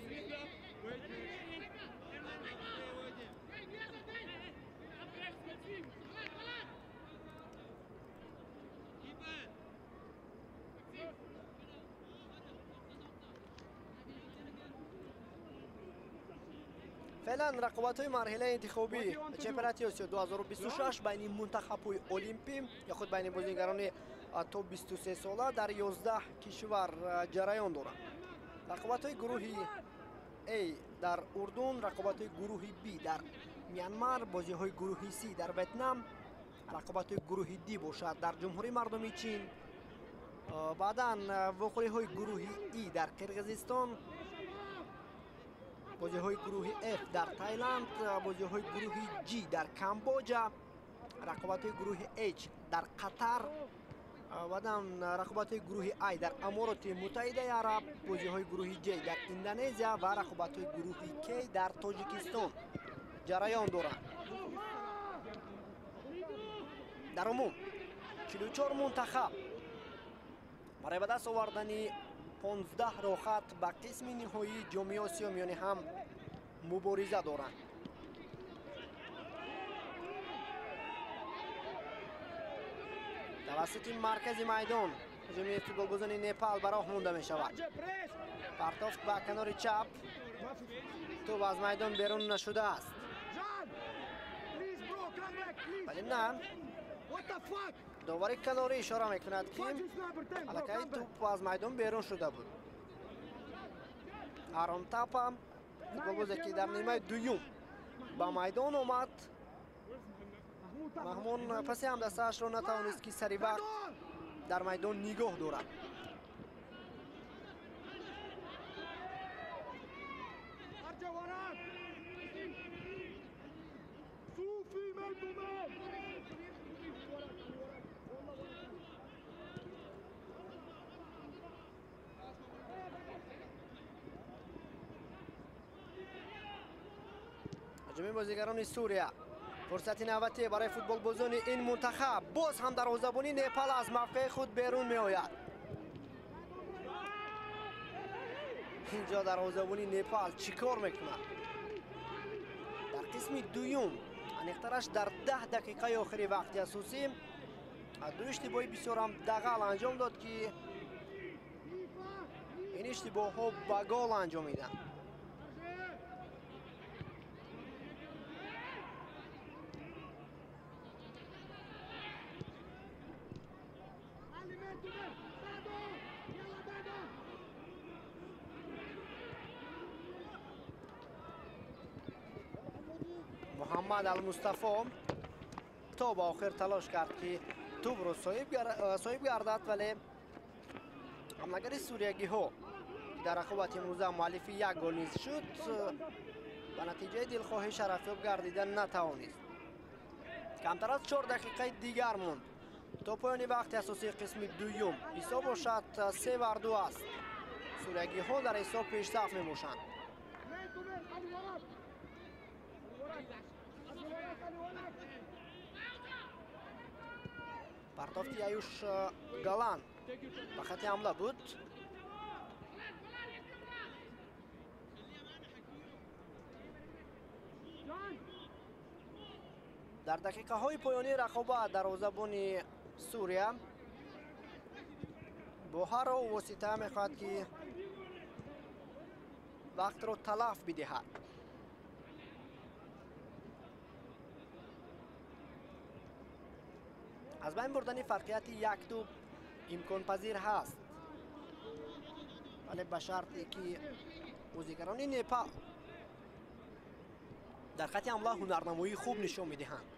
Speaker 2: Феълан рақобатҳои марҳилаи интихобии чемпионати Осиё 2026 байни мунтахабҳои олимпӣ ё худ байни бозигарони то 23 сола дар 11 кишвар ҷараён доранд. Рақобатҳои гурӯҳи А дар Урдун, рақобатҳои гурӯҳи Б дар Мянмар, бозиҳои гурӯҳи С дар Ветнам, рақобатҳои гурӯҳи Д бошад дар Ҷумҳурии Мардумии Чин, баъдан вохӯриҳои гурӯҳи И дар Қирғизистон, бозиҳои гурӯҳи F дар Тайланд, бозиҳои гурӯҳи G дар Камбоҷа, рақобатҳои гурӯҳи H дар Қатар, баъдан рақобатҳои гурӯҳи I дар Амороти Муттаҳидаи Араб, бозиҳои гурӯҳи J дар Индонезия ва рақобатҳои гурӯҳи K дар Тоҷикистон ҷараён доранд. Дар умум 44 мунтахаб барои ба даст овардани 15 рохат ба қисми ниҳоии ҷоми Осиё миёни ҳам мубориза доранд. Тавассути маркази майдон ҳуҷуми футболбозони Непал ба роҳ монда мешавад. Партофт ба канори чап, тӯб аз майдон берун нашудааст. Вале на, довари канорӣ ишора мекунад, ки аллакай тӯб аз майдон берун шуда буд. Арон Тапа, футболбозе ки дар нимаи дуюм ба майдон омад, маҳмун паси ҳамдастаашро натавонист, ки сари вақт дар майдон нигоҳ дорад. ҳуҷуми бозигарони Сурия, фурсати навбатӣ барои футболбозони ин мунтахаб. Боз ҳам дарвозабони Непал аз мавқеи худ берун меояд. Инҷо дарвозабони Непал чӣ кор мекунад? Дар қисми дуюм, аниқтараш дар 10 дақиқаи охири вақти асосӣ, ду иштибоҳи бисёрам дағал анҷом дод, ки ин иштибоҳҳо ба гол анҷомиданд. Муҳаммад Алмустафо то ба охир талош кард, ки тӯбро соҳиб гардад, вале ҳамлагари суриягиҳо, ки дар рақобати имрӯза муаллифи як гол низ шуд, ба натиҷаи дилхоҳӣ шарафёб гардида натавонист. Камтар аз 4 дақиқаи дигар монд то поёни вақти асосии қисми дуюм. Ҳисоб бошад 3-2 аст. Суриягиҳо дар ҳисоб пешсаф мебошанд. Партофти Аюш Галан ба хати ҳамла буд. Дар дақиқаҳои поёнии рақобат дарвозабони Сурия бо ҳар роҳу восита мехоҳад, ки вақтро талаф бидиҳад. Аз байн бурдани фарқияти як тӯб имконпазир ҳаст, вале ба шарте ки бозигарони Непал дар хати ҳамла ҳунарнамоии хуб нишон медиҳанд.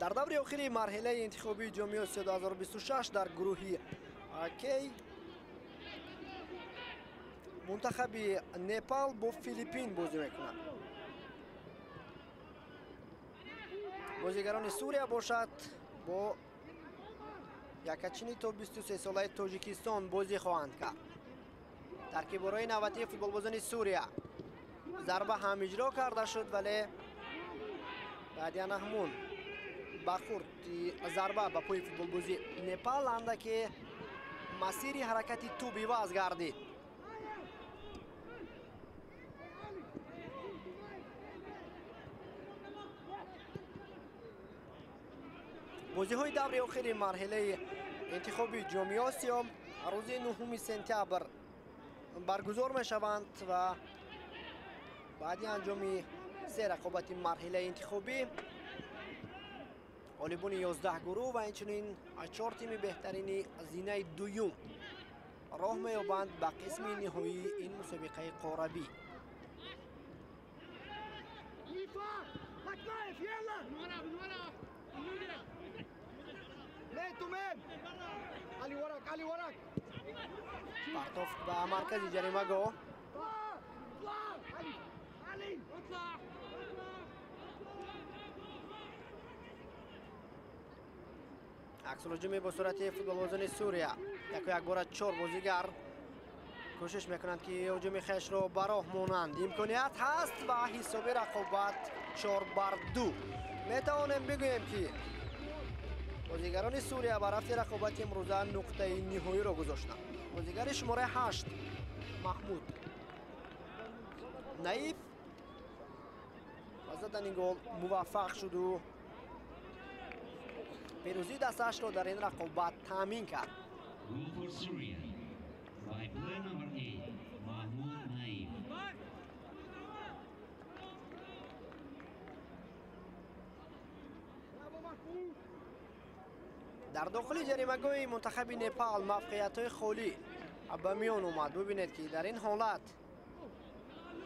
Speaker 2: Дар даври охири марҳилаи интихобии ҷоми Осиё 2026 дар гурӯҳи К мунтахаби Непал бо Филиппин бозӣ мекунад. Бозигарони Сурия бошад бо якачини то 23 солаи Тоҷикистон бозӣ хоҳанд кард. Таркиборои навбатии футболбозони Сурия. Зарба ҳам иҷро карда шуд, вале баъди ҳамун бархӯрди зарба ба пои футболбози Непал андаке масири ҳаракати тӯб иваз гардид. Бозиҳои даври охири марҳилаи интихоби Ҷоми Осиё рӯзи 9 сентябр баргузор мешаванд ва баъди анҷоми се рақобати марҳилаи интихобӣ ғолибони 11 гурӯҳ ва инчунин 4 тими беҳтарини зинаи дуюм роҳ меёбанд ба қисми ниҳоии ин мусобиқаи қорабӣ. Партофт ба маркази ҷаримагоҳ. Аксулҳуҷуми бо суръати футболбозони Сурия. Яку якбора 4 бозигар кӯшиш мекунанд, ки ҳуҷуми хешро ба роҳ монанд. Имконият ҳаст ва ҳисоби рақобат 4-2. Метавонем бигӯем, ки бозигарони Сурия ба рафти рақобати имрӯза нуқтаи ниҳоиро гузоштанд. Бозигари шумораи 8 Маҳмуд Наиб ба задани гол муваффақ шуду пирӯзии дастаашро дар ин рақобат таъмин кард. Дар дохили ҷаримагоҳи мунтахаби Непал мавқеиятҳои холӣ ба миён омад. Бубинед, ки дар ин ҳолат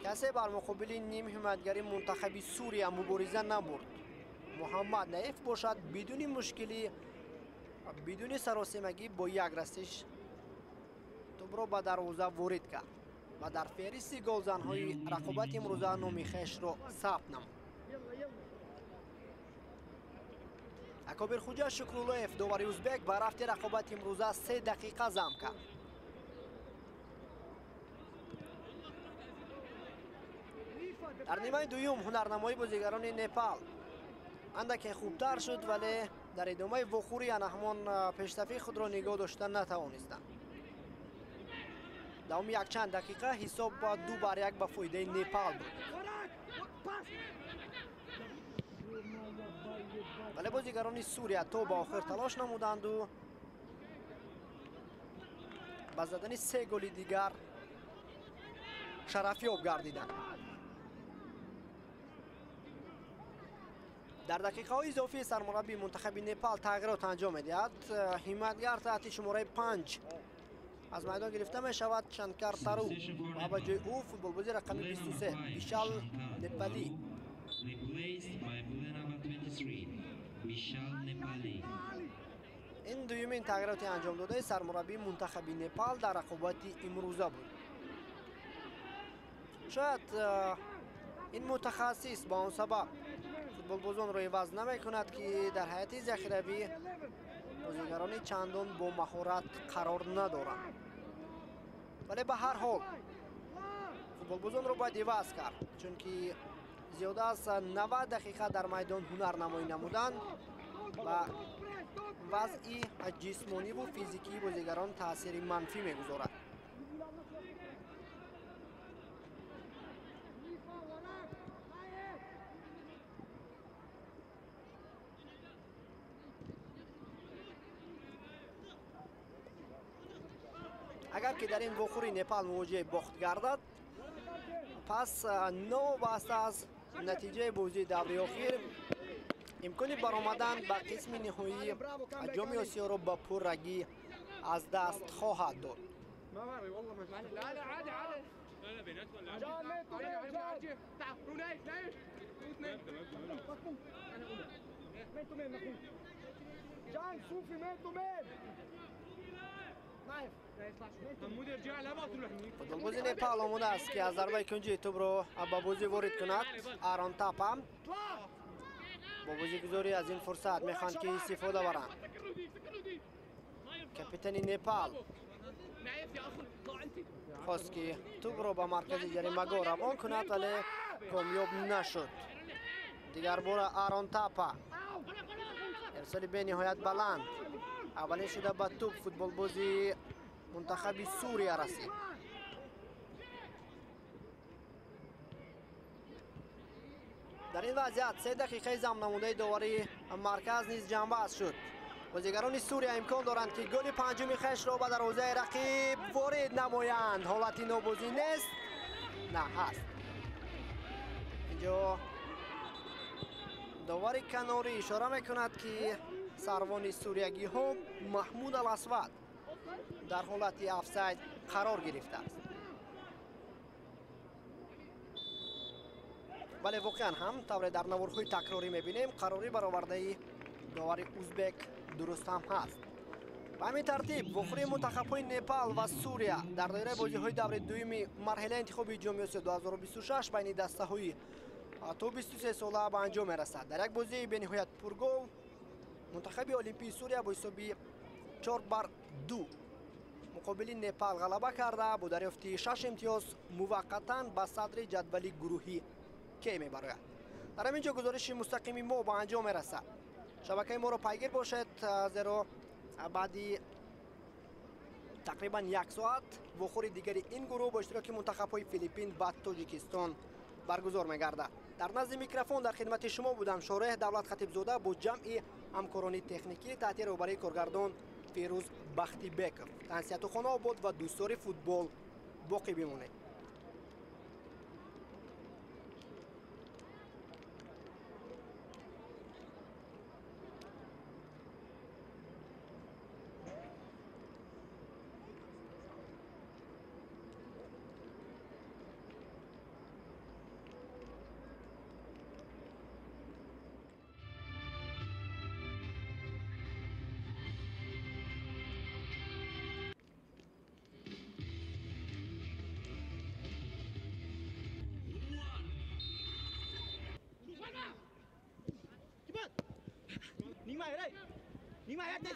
Speaker 2: касе бар муқобили ним ҳимоятгари мунтахаби Сурия мубориза набурд. Муҳаммад Наиф бошад бидуни мушкилӣ, бидуни саросемагӣ бо як расиш тӯбро ба дарвоза ворид кард ва дар феҳристи голзанҳои рақобати имрӯза номи хешро сабт намуд. Акобирхуҷа Шукруллоев, довари узбек, ба рафти рақобати имрӯза 3 дақиқа зам кард. Дар нимаи дуюм ҳунарнамоии бозигарони Непал андаке хубтар шуд, вале дар идомаи вохӯрӣ ана ҳамон пешсафии худро нигоҳ дошта натавонистанд. Давоми якчанд дақиқа ҳисоб 2-1 ба фоидаи Непал буд. Вале бозигарони Сурия то ба охир талош намуданду ба задани 3 голи дигар шарафёб гардиданд. Дар дақиқаҳои изофии сармураббии мунтахаби Непал тағйирот анҷом медиҳад. Ҳимоятгар таҳти шумораи 5 аз майдон гирифта мешавад Шанкар Тару ва ба ҷои ӯ футболбози рақами 23 Бишал Непалӣ. Ин дуюмин тағйироти анҷомдодаи сармураббии мунтахаби Непал дар рақобати имрӯза буд. Шояд ин мутахассис ба он сабаб футболбозонро иваз намекунад, ки дар ҳайати захиравӣ бозигарони чандон бо маҳорат қарор надоранд. Вале ба ҳар ҳол футболбозонро бояд иваз кард, чунки зиёда аз 90 дақиқа дар майдон ҳунарнамоӣ намуданд ва вазъи ҷисмониву физикии бозигарон таъсири манфӣ мегузорад. Агар ки дар ин вохӯри Непал мувоҷиҳаи бохт гардад, пас новобаста аз натиҷаи бозии даври охир имкони баромадан ба қисми ниҳоии Ҷоми Осиёро ба пуррагӣ аз даст хоҳад дод. Футболбози Непал омода аст, ки аз зарбаи кунҷии тӯбро ба бозӣ ворид кунад. Арон Тапа бо бозигузорӣ аз ин фурсат мехоҳанд, ки истифода баранд. Капитани Непал Хост ки тӯбро ба маркази ҷаримагоҳ равон кунад, вале комёб нашуд. Дигар бора Арон Тапа. Ирсоли бениҳоят баланд. Аввалин шуда ба тӯб футболбози мунтахаби Сурия расид. Дар ин вазъият 3 дақиқаи замнамудаи доварии марказ низ ҷамъбаст шуд. Бозигарони Сурия имкон доранд, ки голи панҷуми хешро ба дарвозаи рақиб ворид намоянд. Ҳолати нобозӣ нест, на ҳаст. Инҷо довари канорӣ ишора мекунад, ки сарвони суриягиҳо Маҳмуд Аласвад дар ҳолати офсайд қарор гирифтааст. Вале воқеан ҳам тавре дар наворҳои такрорӣ мебинем, қарори баровардаи довари узбек дуруст ҳам ҳаст. Ба ҳамин тартиб вохӯрии мунтахабҳои Непал ва Сурия дар доираи бозиҳои даври дуюми марҳилаи интихоби Ҷоми Осиё 2026 байни дастаҳои то 23 сола ба анҷом мерасад. Дар як бозии бениҳоят пургол мунтахаби Олимпии Сурия бо ҳисоби 4-2 муқобили Непал ғалаба карда, бо дарёфти 6 имтиёз муваққатан ба садри ҷадвали гурӯҳи К мебарояд. Дар ҳамин ҷо гузориши мустақими мо ба анҷом мерасад. Шабакаи моро пайгир бошед, зеро баъди тақрибан 1 соат вохӯри дигари ин гурӯҳ бо иштироки мунтахабҳои Филиппин ва Тоҷикистон баргузор мегардад. Дар назди микрофон дар хидмати шумо будам Шореҳ Давлат Хатибзода бо ҷамъи ҳамкорони техникӣ таҳти роҳбарии коргардон Фирӯз Бахтибеков. Тансиҳату хонаобод ва дӯстдори футбол боқӣ бимонед.
Speaker 3: Níng mày ở đây. Níng mày hết đây.